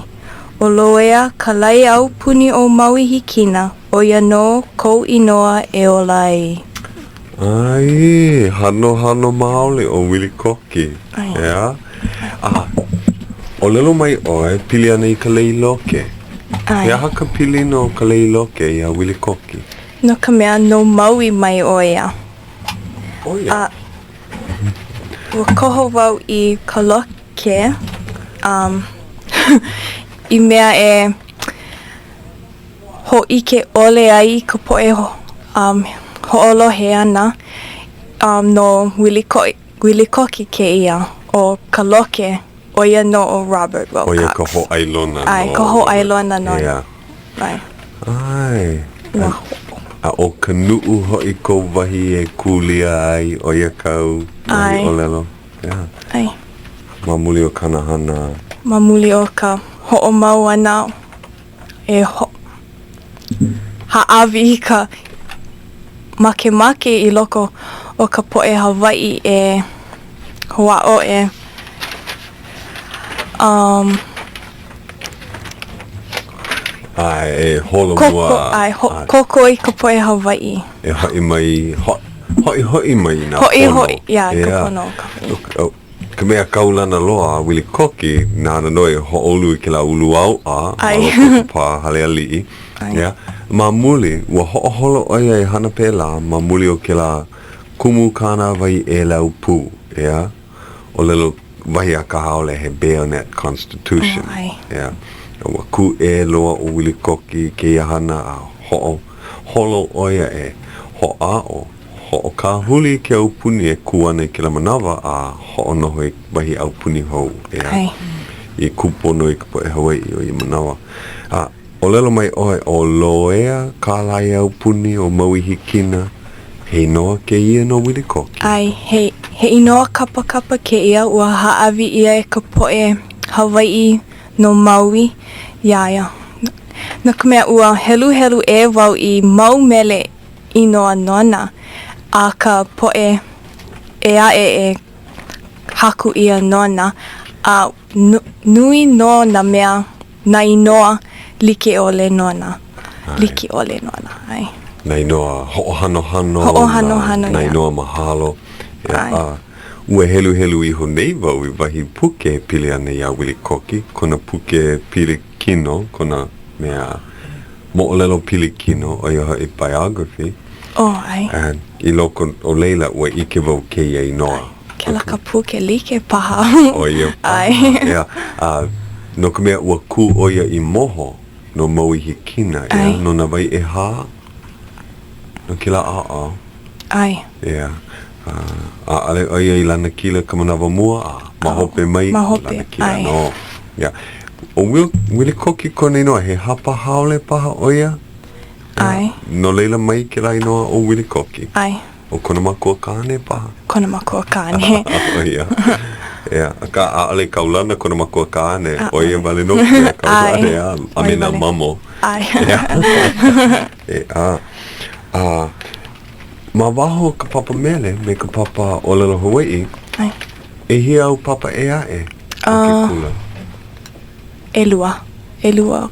ʻO Loea ka lae aupuni o Maui Hikina, ʻo ia nō kou inoa e ola ai. ʻAe, hanohano maoli ʻo Wilikoki, ʻeā? A, ʻōlelo mai ʻoe, pili ana i ka lei loke. He aha ka pilina o ka lei loke iā Wilikoki? No ka mea, no Maui mai ʻo ia. ʻO ia? A, ua koho wau i ka loke, um, i mea e hōʻike ʻole ai i ka poʻe um, hoʻolohe ʻana um, no Wilikoki kēia, ʻo ka loke, ʻo ia nō ʻo Robert Wilcox. ʻO ia ka hōʻailona ʻAe, ka hōʻailona nō. ʻEā. ʻAe. ʻAe. Ua. A ʻo ka nuʻu hoʻi kou wahi e kūlia ai, ʻo ia kāu wahi ʻōlelo? Yeah. ʻAe. Ma muli o kāna hana. Ma muli o ka hoʻomau ʻana e ho hāʻawi i ka makemake i loko o ka poʻe Hawaiʻi e hoʻāʻo e um, ʻAe, e holomua. Koko, ʻae, ho, kōkua i ka poʻe Hawaiʻi. E hoʻi mai, ho, hoʻihoʻi mai i nā pono. Hoʻihoʻi, yeah, i ka pono o ka Hawaiʻi. Ka mea kaulana loa a Willie Koki, nāna nō i hoʻoulu i kēlā uluāuʻa ma loko o ka pā hale aliʻi. Yeah. Ma muli, ua hoʻoholo ʻo ia e hana pēlā ma muli o kēlā kumu kānāwai ʻēlau pū, ʻeā? ʻōlelo wahi a ka haole he bayonet constitution. Oh, yeah. Ua kūʻē loa ʻo Willie Koki i kēia hana a hoʻoholo ʻo ia e hoʻāʻo hoʻokāhuli i ke aupuni e kū ana i kēlā manawa a hoʻonoho i wahi aupuni hou, ʻeā, i kūpono i ka poʻe Hawaiʻi o ia manawa. A ʻōlelo mai ʻoe, ʻo Loea Kālaiaupuni o Maui Hikina, he inoa kēia no Willie Koki? ʻAe, he, he inoa kapakapa kēia ua hāʻawi ʻia e ka poʻe Hawaiʻi no Maui iā ia. No ka mea, ua heluhelu ʻē wau i mau mele inoa nona a ka poʻe ʻē aʻe e haku ʻia nona, a nui nō nā mea, nā inoa like ʻole nona, like ʻole nona, ʻae. Nā inoa hoʻohanohano, hoʻohanohano, nā inoa mahalo, ʻae. A ua heluhelu iho nei wau i wahi puke e pili ana iā Willie Koki, kona puke pili kino, kona mea moʻolelo pili kino, ʻo ia hoʻi biography. Oh, ʻae. And i loko o laila, ua ʻike wau kēia inoa. Kēlā ka puke like paha. ʻO ia paha. ʻAe. Yeah. A no ka mea, ua kū ʻo ia i moho no Maui Hikina, ʻeā? No nā wahi ʻehā no kēlā ʻaoʻao. ʻAe. Yeah. ʻAʻole ʻo ia i lanakila ka manawa mua, a ma hope mai, Ma hope, lanakila ʻae. nō. Yeah. ʻO Will, Willie Koki kona inoa, he hapa haole paha ʻo ia? ʻAe. No laila mai kēlā inoa ʻo Willie Koki. ʻAe. ʻO kona makua kāne paha? Kona makua kāne. ʻO ia. Yeah. Akā, ʻaʻole kaulana kona makua kāne. ʻO ia wale nō ka mea kaulana, ʻeā, a me nā mamo. ʻAe. ʻEā. A ma waho o ka papa mele me ka papa ʻōlelo Hawaiʻi, ʻAe. ʻehia āu papa ʻē aʻe o ke kula? ʻElua. ʻElua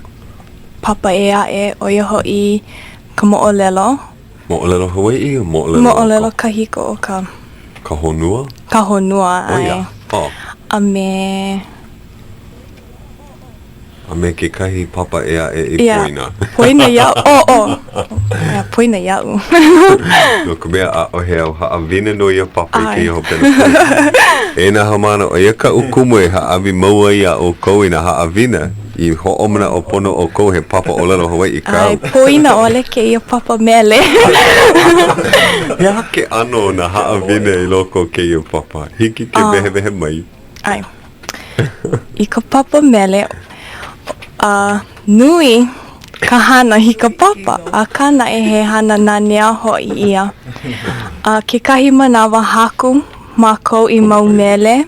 papa ʻē aʻe, ʻo ia hoʻi ka moʻolelo. Moʻolelo Hawaiʻi o moʻolelo? Moʻolelo kahiko o ka. Ka honua? Ka honua, ʻae. ʻO ia, oh. A me. A me kekahi papa ʻē aʻe i poina. Poina iaʻu, oh, oh. Yeah, poina iaʻu. No ka mea, ʻaʻohe au haʻawina no ia papa i kēia hopena pule. E nā haumāna, ʻo ia kaʻu kumu e hāʻawi mau ai iā ʻoukou i nā haʻawina i hoʻomanaʻo pono ʻoukou he papa ʻōlelo Hawaiʻi kāu. ʻAe, poina ʻole kēia papa mele. He aha ke ʻano o nā haʻawina i loko o kēia papa? Hiki ke wehewehe mai. ʻAe. I ka papa mele, a nui ka hana i ka papa, akā naʻe he hana nanea hoʻi ia. A kekahi manawa haku mākou i mau mele,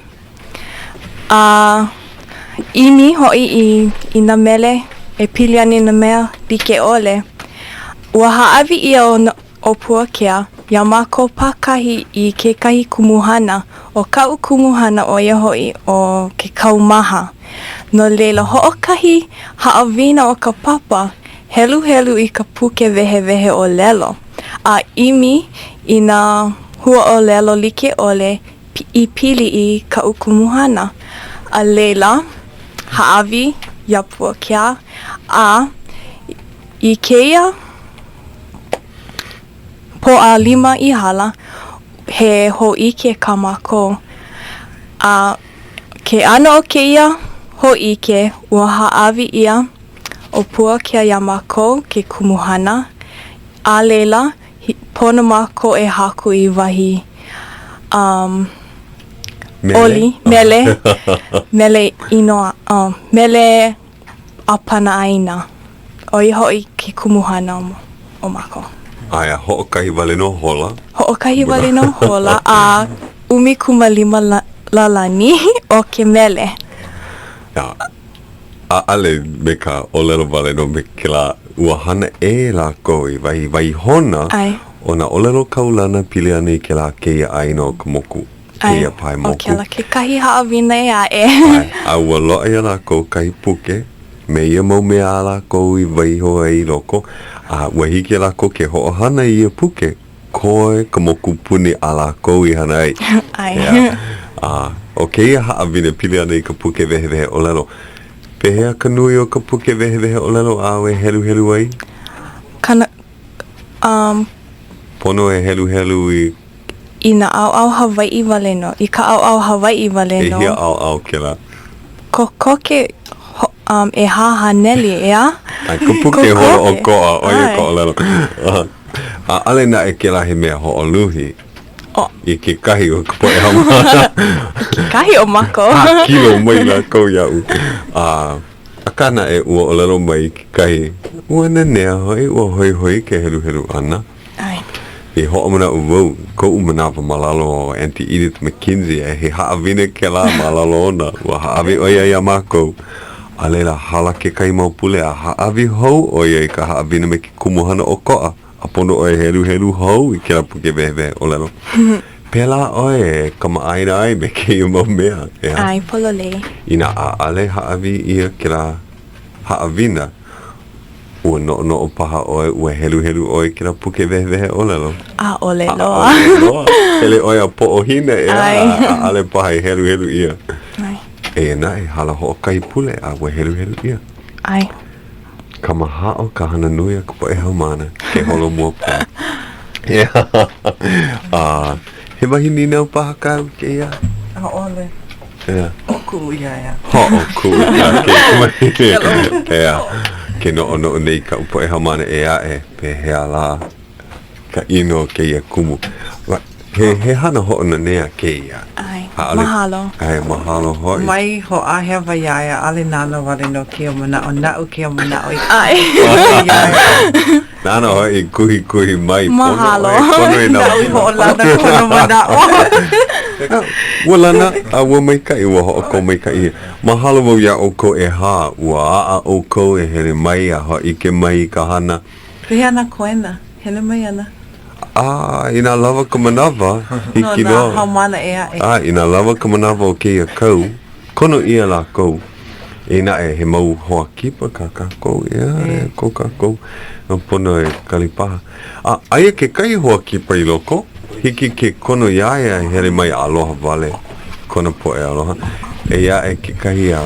a ʻimi hoʻi i, i nā mele e pili ana i nā mea like ʻole. Ua hāʻawi ʻia ʻo ʻo Puakea iā mākou pākahi i kekahi kumuhana, ʻo kaʻu kumuhana ʻo ia hoʻi ʻo ke kaumaha. No laila, hoʻokahi haʻawina o ka papa, heluhelu i ka puke wehewehe ʻōlelo, a ʻimi i nā huaʻōlelo like ʻole i pili i kaʻu kumuhana. A laila, hāʻawi iā Puakea, a i kēia Pōʻalima i hala, he hōʻike kā mākou. A ke ʻano o kēia hōʻike, ua hāʻawi ʻia ʻo Puakea iā mākou ke kumuhana, a laila, pono mākou e haku i wahi um, Mele? oli, mele, mele inoa, oh, mele ʻāpana ʻāina, ʻo ia hoʻi ke kumuhana o mākou. Aia hoʻokahi wale nō hola. Hoʻokahi wale nō hola a 15 lālani o ke mele. ʻAʻole me ka ʻōlelo wale nō me kēlā, ua hana ʻē lākou i wahi waihona o nā ʻōlelo kaulana pili ana i kēlā kēia ʻāina o ka moku, kēia pae moku. ʻO kēlā kekahi haʻawina ʻē aʻe. ʻAe, a ua loaʻa iā lākou kahi puke me ia mau mea a lākou i waiho ai i loko, a ua hiki iā lākou ke hoʻohana i ia puke. Koe ka mokupuni a lākou i hana ai. ʻAe. ʻEā. A ʻo kēia haʻawina pili ana i ka puke wehewehe ʻōlelo. Pehea ka nui o ka puke wehewehe ʻōlelo āu e heluhelu ai? Kana, um. Pono e heluhelu i. I nā ʻaoʻao Hawaiʻi wale nō. I ka ʻaoʻao Hawaiʻi wale nō. ʻEhia ʻaoʻao kēlā? Kokoke ho, um, 400, ʻeā? ʻAe, ka puke holoʻokoʻa, ʻo ia ka ʻōlelo. ʻAʻole naʻe kēlā he mea hoʻoluhi i kekahi o ka poʻe haumāna. I kekahi o mākou. Hākilo mai lākou iaʻu. A, akā naʻe, ua ʻōlelo mai kekahi, ua nanea hoʻi, ua hoihoi ke heluhelu ʻana. ʻAe. I hoʻomanaʻo wau, koʻu manawa ma lalo o Aunty Edith McKenzie, a he haʻawina kēlā ma lalo ona, ua hāʻawi ʻo ia iā mākou. A laila, hala kekahi mau pule a hāʻawi hou ʻo ia i ka haʻawina me ke kumuhana ʻokoʻa, a pono ʻoe e heluhelu hou i kēlā puke wehewehe ʻōlelo. Pēlā ʻoe e kamaʻāina ai me kēia mau mea, ʻeā? ʻAe, pololei. Inā ʻaʻole hāʻawi ʻia kēlā haʻawina, Ua noʻonoʻo paha ʻoe ua heluhelu ʻoe i kēlā puke wehewehe ʻōlelo? ʻAʻole loa. ʻAʻole loa. Hele ʻoe a poʻohina ʻeā, ʻaʻole paha i heluhelu ʻia. ʻAe. Eia naʻe, hala hoʻokahi pule a ua heluhelu ʻia. ʻAe. Kamahaʻo ka hana nui a ka poʻe haumāna ke holomua pono. A he wahi nīnau paha kāu kēia? ʻAʻole. ʻEā. Hoʻokuʻu iā ia. Hoʻokuʻu iā ke ʻEā. Ke noʻonoʻo nei kaʻu poʻe haumāna ʻē aʻe, pehea lā ka ʻino o kēia kumu. He, he hana hoʻonanea kēia. ʻAe. Mahalo. ʻAe, mahalo hoʻi. Mai hoʻāhewa iā ia, ʻaʻole nāna wale nō kēia manaʻo, naʻu kēia manaʻo i ʻAe. iā ia. Nāna hoʻi i kuhikuhi mai. Mahalo. Pono i nā Naʻu i hoʻolana kona manaʻo. Ua lana, a ua maikaʻi, ua hoʻokō maikaʻi ia. Mahalo wau iā ʻoukou ʻehā, ua aʻa ʻoukou e hele mai a hōʻike mai i ka hana. Pehea nā koena? Hele mai ana. A, inā lawa ka manawa, hiki No nā haumāna ʻē aʻe. A, inā lawa ka manawa o kēia kau, kono ʻia lākou. Eia naʻe, he mau hoa kipa kā kākou, ʻeā, e ko kākou no pono e kali paha. A aia kekahi hoa kipa i loko, hiki ke kono iā ia e hele mai a aloha wale kona poʻe aloha. Eia aʻe kekahi a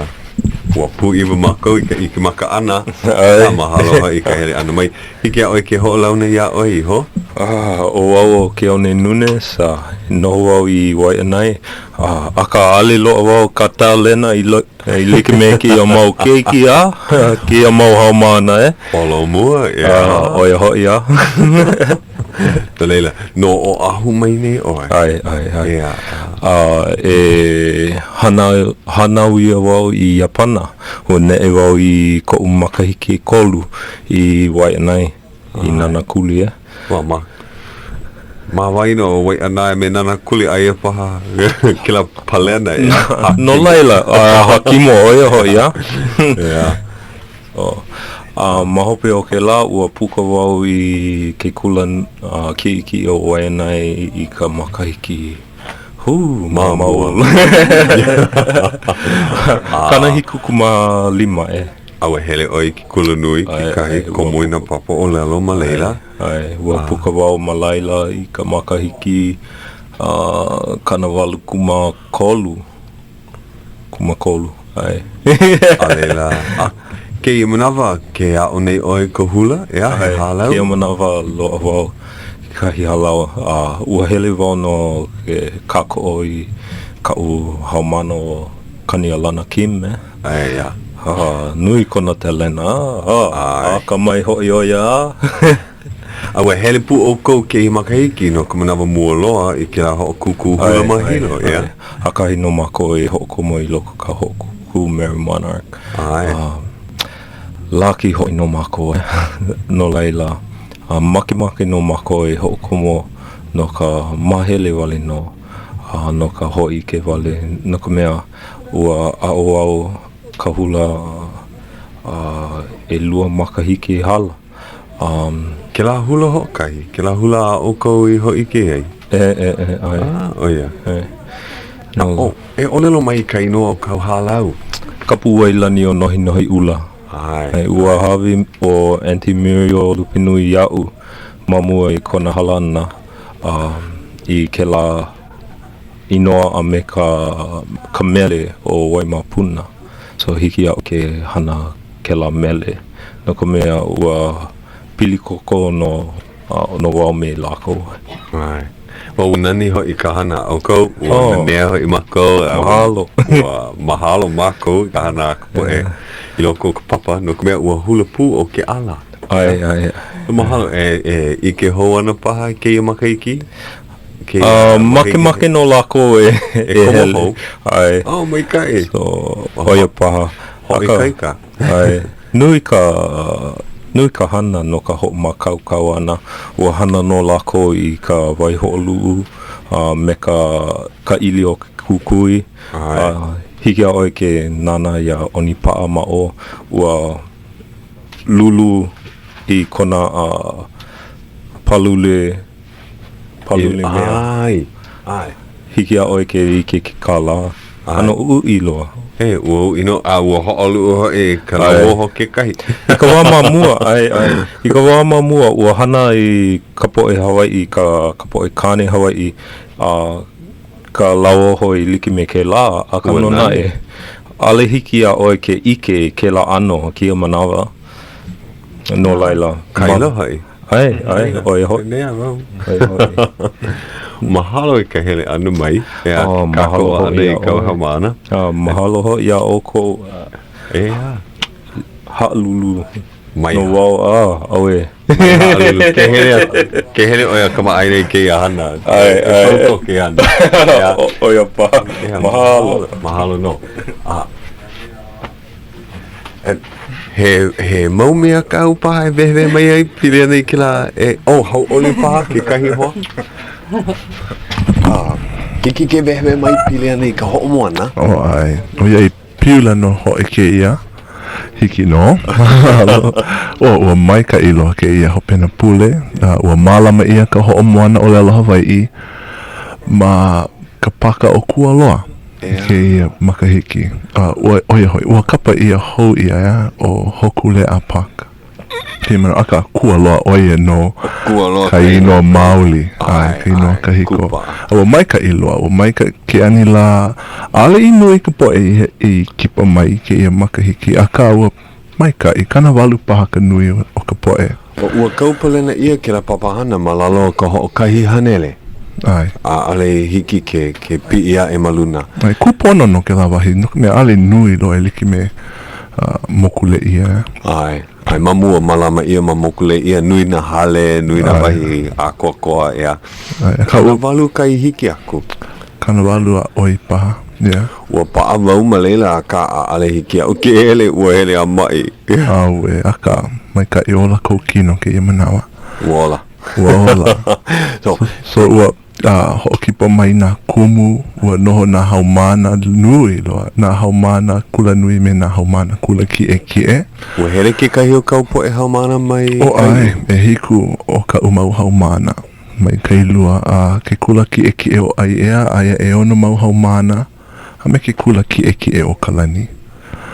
ua pūʻiwa mākou i ka ʻike maka ʻana, a mahalo hoʻi i ka hele ʻana mai. Hiki iā ʻoe ke hoʻolauna iā ʻoe iho? A, ʻo wau ʻo Keone Nunes, a noho wau i Waiʻanae, a, akā ʻaʻole loaʻa wau ka tālena i E like me kēia mau keiki a kēia mau haumāna e. Holomua, ʻeā. ʻO ia hoʻi a. No laila, no Oʻahu mai nei ʻoe. ʻAe, ʻae, ʻae. ʻEā. A e hānau, hānau ʻia wau i Iāpana. Ua neʻe wau i koʻu makahiki ʻekolu i Waiʻanae, i Nānākuli, e. Ua ma ma waena o Waiʻanae me Nānākuli aia paha kēlā palena ʻeā. No laila, a hakimo ʻo ia hoʻi, a? ʻEā. Oh. A ma hope o kēlā, ua puka wau i ke kula kiʻekiʻe o Waiʻanae i ka makahiki hū, ma mua. 75 e. A ua hele ʻoe i ke kulanui kekahi, komo i nā papa ʻōlelo ma laila. ʻAe, ua puka wau ma laila i ka makahiki 83, kūmākolu, ʻae. A laila, a kēia manawa, ke aʻo nei ʻoe i ka hula, ʻeā, he hālau? Kēia manawa, loaʻa wau i kekahi hālau, a ua hele wau no ke kākoʻo i kaʻu haumāna ʻo Kanialana Kim, e. ʻAe, ʻeā. Ha, nui kona telena, a, akamai hoʻi ʻo ia, a. A ua hele pū ʻoukou kēia makahiki no ka manawa mua loa i kēlā hoʻokūkū hula ma Hilo, ʻeā? ʻAkahi nō mākou i hoʻokomo i loko ka hoʻokūkū Merrie Monarch. ʻAe. A, laki hoʻi nō mākou, no laila. A makemake nō mākou e hoʻokomo no ka māhele wale nō, a no ka hōʻike wale, no ka mea, ua aʻo au ka hula a ʻelua makahiki i hala. Um. Kēlā hula hoʻokahi, kēlā hula a ʻoukou i hōʻike ai? E, e, e, ʻae. Ah, ʻo ia. E. No. Oh, e ʻōlelo mai i ka inoa o kāu hālau. Kapuwailani o Nohinohiʻula. ʻAe. Ua hāʻawi ʻo Aunty Muriel Lupenui iaʻu ma mua i kona hala ʻana um, i kēlā inoa a me ka, ka mele ʻo Waimāpuna. So hiki iaʻu ke hana kēlā mele no ka mea ua pili koko nō nō wau me lākou. ʻAe. Well, ua nani hoʻi ka hana a ʻoukou, ua oh. nanea hoʻi mākou. Mahalo. ua mahalo mākou i ka hana a ka poʻe i loko o ka papa, no ka mea, ua hula pū ʻo Keʻala. ʻAe, ʻae. Mahalo. E, e ʻike hou ana paha i kēia makahiki? Kēia uh, makemake nō lākou e, e, e komo hou. ʻAe. Oh, maikaʻi. So, ʻo ia paha. Hoʻoikaika. ʻAe. Nui ka, nui ka hana no ka hoʻomākaukau ʻana. Ua hana nō lākou i ka waihoʻoluʻu a me ka, ka ʻili o ke kukui. ʻAe. A hiki iā ʻoe ke nānā iā ʻOnipaʻa ma ʻō, ua lūlū i kona uh, palule palule mea. ʻAe, ʻae. Hiki iā ʻoe ke ʻike ke kālā. ʻAno uʻi loa. E, ua uʻi nō, a ua hoʻoluʻu hoʻi i ka lauoho kekahi. I ka wā ma mua, ʻae, ʻae. I ka wā ma mua, ua hana i ka poʻe Hawaiʻi, ka, ka poʻe kāne Hawaiʻi, a ka lauoho i like me kēlā, akā nō naʻe, ʻaʻole hiki iā ʻoe ke ʻike i kēlā ʻano i kēia manawa. No laila. Kaila hoʻi. ʻAe, ʻae, ʻo ia hoʻi. Mea wau. ʻO ia hoʻi. Mahalo i ka hele ʻana mai. Ea, oh, mahalo hoʻi i kāu haumāna. Oh, mahalo hoʻi iā ʻoukou. ʻEā. Haʻalulu. Mai. No wau, ah, ʻauē. Mai haʻalulu. Ke hele, ke hele ʻoe a kamaʻāina i kēia hana. ʻAe, ʻae. E pau koke ana. ʻEā. ʻO ia paha. Mahalo. Mahalo nō. A, He, he mau mea kāu paha e wehewehe mai ai pili ana i kēlā e, oh, hauʻoli paha kekahi hoa? Ah, hiki ke wehewehe mai pili ana i ka hoʻomoana? Oh, ʻae. ʻOiai piula nō hoʻi kēia, hiki nō. Oh, ua maikaʻi loa kēia hopena pule. Uh, ua mālama ʻia ka hoʻomoana ʻōlelo Hawaiʻi ma ka pāka o Kualoa. I kēia makahiki, a ua, ʻo ia hoʻi, ua kapa ʻia hou ʻia, ʻeā, ʻo Hōkūleʻa Park. Kēia manawa, akā, Kualoa, ʻo ia nō ka inoa maoli, ʻae, ka inoa kahiko. A ua maikaʻi loa, ua maikaʻi ke anilā. ʻAʻole i nui ka poʻe i, i kipa mai i kēia makahiki, akā, ua maikaʻi, 80 paha ka nui o ka poʻe. Ua kaupalena ʻia kēlā papahana ma lalo o ka hoʻokahi hanele. ʻAe. ʻAʻole i hiki ke, ke piʻi aʻe ma luna. ʻAe, kūpono nō kēlā wahi, no ka mea, ʻaʻole nui loa e like me uh, Mokulēʻia. ʻAe. ʻAe, ma mua, mālama ʻia ma Mokulēʻia, nui nā hale, nui nā wahi ʻākoakoa, ʻeā. ʻAe, 80 ka i hiki aku. 80 a ʻoi paha, yeah. Ua paʻa wau ma laila, akā ʻaʻole hiki iaʻu ke hele, ua hele a maʻi. ʻAuē, akā, maikaʻi ola kou kino kēia manawa. Ua ola. Ua ola. So, so ua uh, hoʻokipa mai nā kumu, ua noho nā haumāna nui loa, nā haumāna kula nui me nā haumāna kula kiʻekiʻe. Ua hele kekahi o kāu poʻe haumāna mai Oh, ʻae, ʻehiku o kaʻu mau haumāna. Mai Kailua a ke kula kiʻekiʻe o ʻAiʻea, aia ʻeono mau haumāna, a me ke kula kiʻekiʻe o Kalani.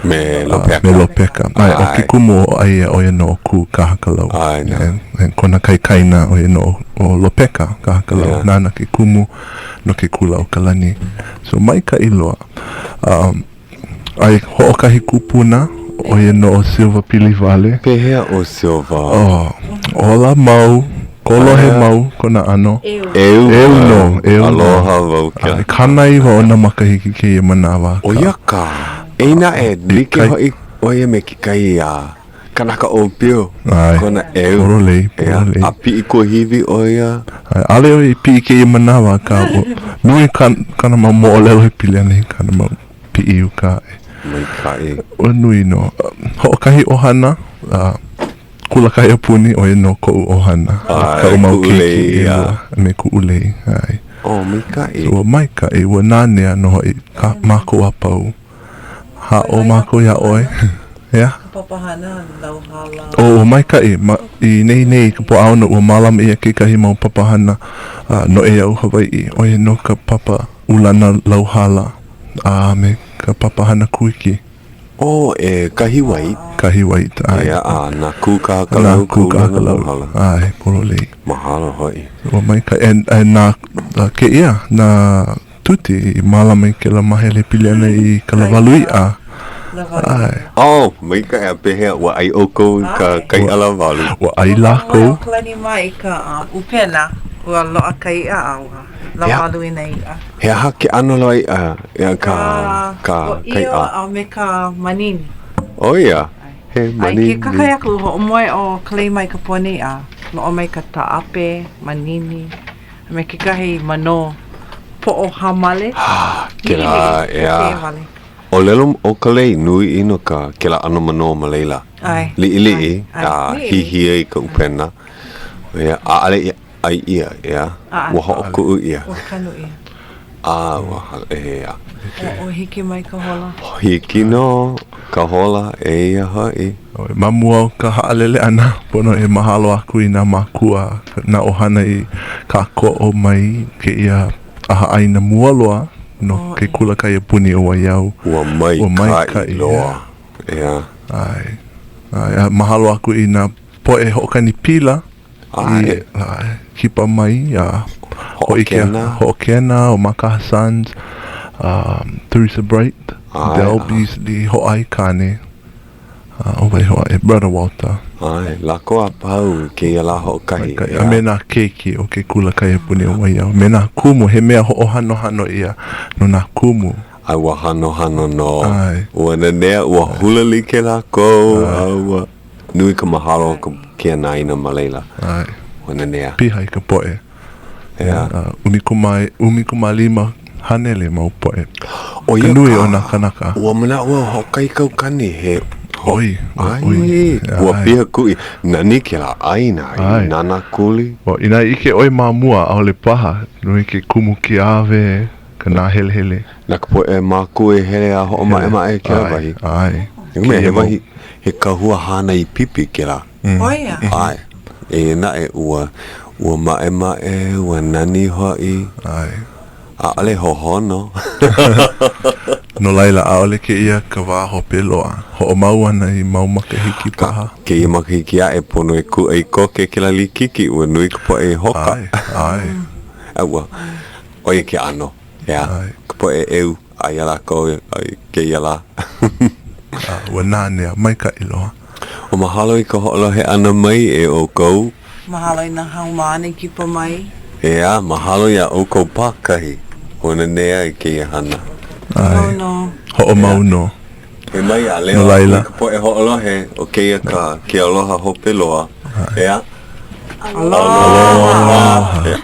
Me Lopeka. Me Lopeka. ʻAe, ʻo ke kumu o ʻAiʻea, ʻo ia nō ʻo Kū Kahakalau. ʻAe, nā. E, kona kaikaina, ʻo ia nō ʻo Lopeka Kahakalau. Nāna ke kumu no ke kula o Kalani. So, maikaʻi loa. Um, Aia hoʻokahi kupuna, ʻo ia nō ʻo Silva Piliwale. Pehea ʻo Silva? Oh, ola mau, kolohe mau kona ʻano. ʻEu. ʻEu nō, ʻeu nō. Aloha wau kia. ʻAe, 90 ona makahiki kēia manawa. ʻO ia ka. Eia naʻe, like hoʻi ʻo ia me kekahi a kanaka ʻōpio. ʻAe. Kona ʻeu. Pololei, pololei. A piʻi kuahiwi ʻo ia. ʻAe, ʻaʻole ʻo ia i piʻi kēia manawa, akā, ua nui kāna mau moʻolelo e pili ana i kāna mau piʻi uka aʻe. Maikaʻi. Ua nui nō. Hoʻokahi ʻohana, a. Kula Kaiapuni, ʻo ia nō koʻu ʻohana. ʻAe, Kaʻu mau Kuʻulei, keiki ʻeā. ʻelua, a me Kuʻulei, ʻae. Oh, maikaʻi. So, ua maikaʻi, ua nanea nō hoʻi ka mākou a pau. Haʻo mākou iā ʻoe. ʻEā? Ka papahana lauhala. Oh, ua maikaʻi. Ma, i nehinei i ka Pōʻaono, ua mālama ʻia kekahi mau papahana noʻeau Hawaiʻi, ʻo ia nō ka papa ulana lauhala a me ka papahana kuiki. Oh, e Kahi White. Kahi White, ʻae. ʻEā, a na Kūkāhakalau Na Kūkāhakalau, lauhala. ʻae, pololei. Mahalo hoʻi. Ua maikaʻi. E, e na kēia, na Tuti i mālama i kēlā māhele pili ana i ka lāwalu iʻa. ʻAe. Oh, maikaʻi a pehea ua ʻai ʻoukou i ka ka iʻa lāwalu? Ua ʻai lākou. Ua Kalani mā i ka ʻupena, ua loaʻa ka iʻa a ua lāwalu i nā iʻa. He aha ke ʻano loa iʻa, ka, ka, ka iʻa? ʻIo a me ka manini. ʻO ia, he manini. A i ke kakahiaka ua hoʻomoe ʻo Kalei mā i ka pō nei a loaʻa mai ka taʻape, manini. A me kekahi manō poʻo hāmale. Kēlā, ʻeā. ʻŌlelo ʻo Kalei, nui ʻino ka kēlā ʻano manō ma laila. ʻAe. Liʻiliʻi, a hihia i ka ʻupena. ʻEā, ʻaʻole i ʻai ʻia, ʻeā? ʻAʻole. Ua hoʻokuʻu ʻia. Ua kanu ʻia. A, ua, ʻeā. Ua hiki mai ka hola. Hiki nō ka hola, eia hoʻi. Ma mua o ka haʻalele ʻana, pono e mahalo aku i nā mākua, nā ʻohana i kākoʻo mai i kēia ʻahaʻaina mua loa no ke Kula Kaiapuni o Waiau. Ua maikaʻi loa, ʻeā. ʻAe. ʻAe, a mahalo aku i nā poʻe hoʻokani pila i kipa mai a hōʻike, hoʻokena ʻo Makaha Sons, Theresa Bright, Del Beasley, hoʻāikāne, ʻo wai hou aʻe, Brother Walter. ʻAe, lākou a pau i kēia lā hoʻokahi. A me nā keiki o ke Kula Kaiapuni o Waiau, me nā kumu, he mea hoʻohanohano ʻia no nā kumu. A ua hanohano nō. Ua nanea, ua hula like lākou, a ua. Nui ka mahalo o ka keanaina ma laila. ʻAe. Ua nanea. Piha i ka poʻe. ʻEā. 15 haneli mau poʻe. ʻO ia ka nui o nā kānaka. Ua manaʻo au hoʻokahi kaukani he ʻoi. ʻAe. Ua piha kuʻi. Nani kēlā ʻāina i Nānākuli. Inā ʻike ʻoe ma mua, ʻaʻole paha. Nui ke kumu kiawe, ka nāhelehele. Na ka poʻe mākua i hele a hoʻomaʻemaʻe kēlā wahi. ʻAe. ʻAe. He wahi, he kahua hānai pipi kēlā. ʻO ia? ʻAe. Eia naʻe, ua, ua maʻemaʻe, ua nani hoʻi. ʻAe. ʻAʻole hohono. No laila, ʻaʻole kēia ka wā hope loa. Hoʻomau ana i mau makahiki paha. Kēia makahiki aʻe, pono e kūʻai koke kēlā likiki, ua nui ka poʻe i hoka. ʻAe, ʻae. A ua, ʻo ia ke ʻano, ʻeā, ka poʻe ʻeu a iā lākou i kēia lā. A ua nanea, maikaʻi loa. O mahalo i ka hoʻolohe ʻana mai e ʻoukou. Mahalo i nā haumāna i kipa mai. ʻEā, mahalo iā ʻoukou pākahi. Ua nanea i kēia hana. ʻAe. Hoʻomau nō. E mai a leo aku i ka poʻe hoʻolohe, ʻo kēia ka ke aloha hope loa. ʻEā. Aloha. Aloha.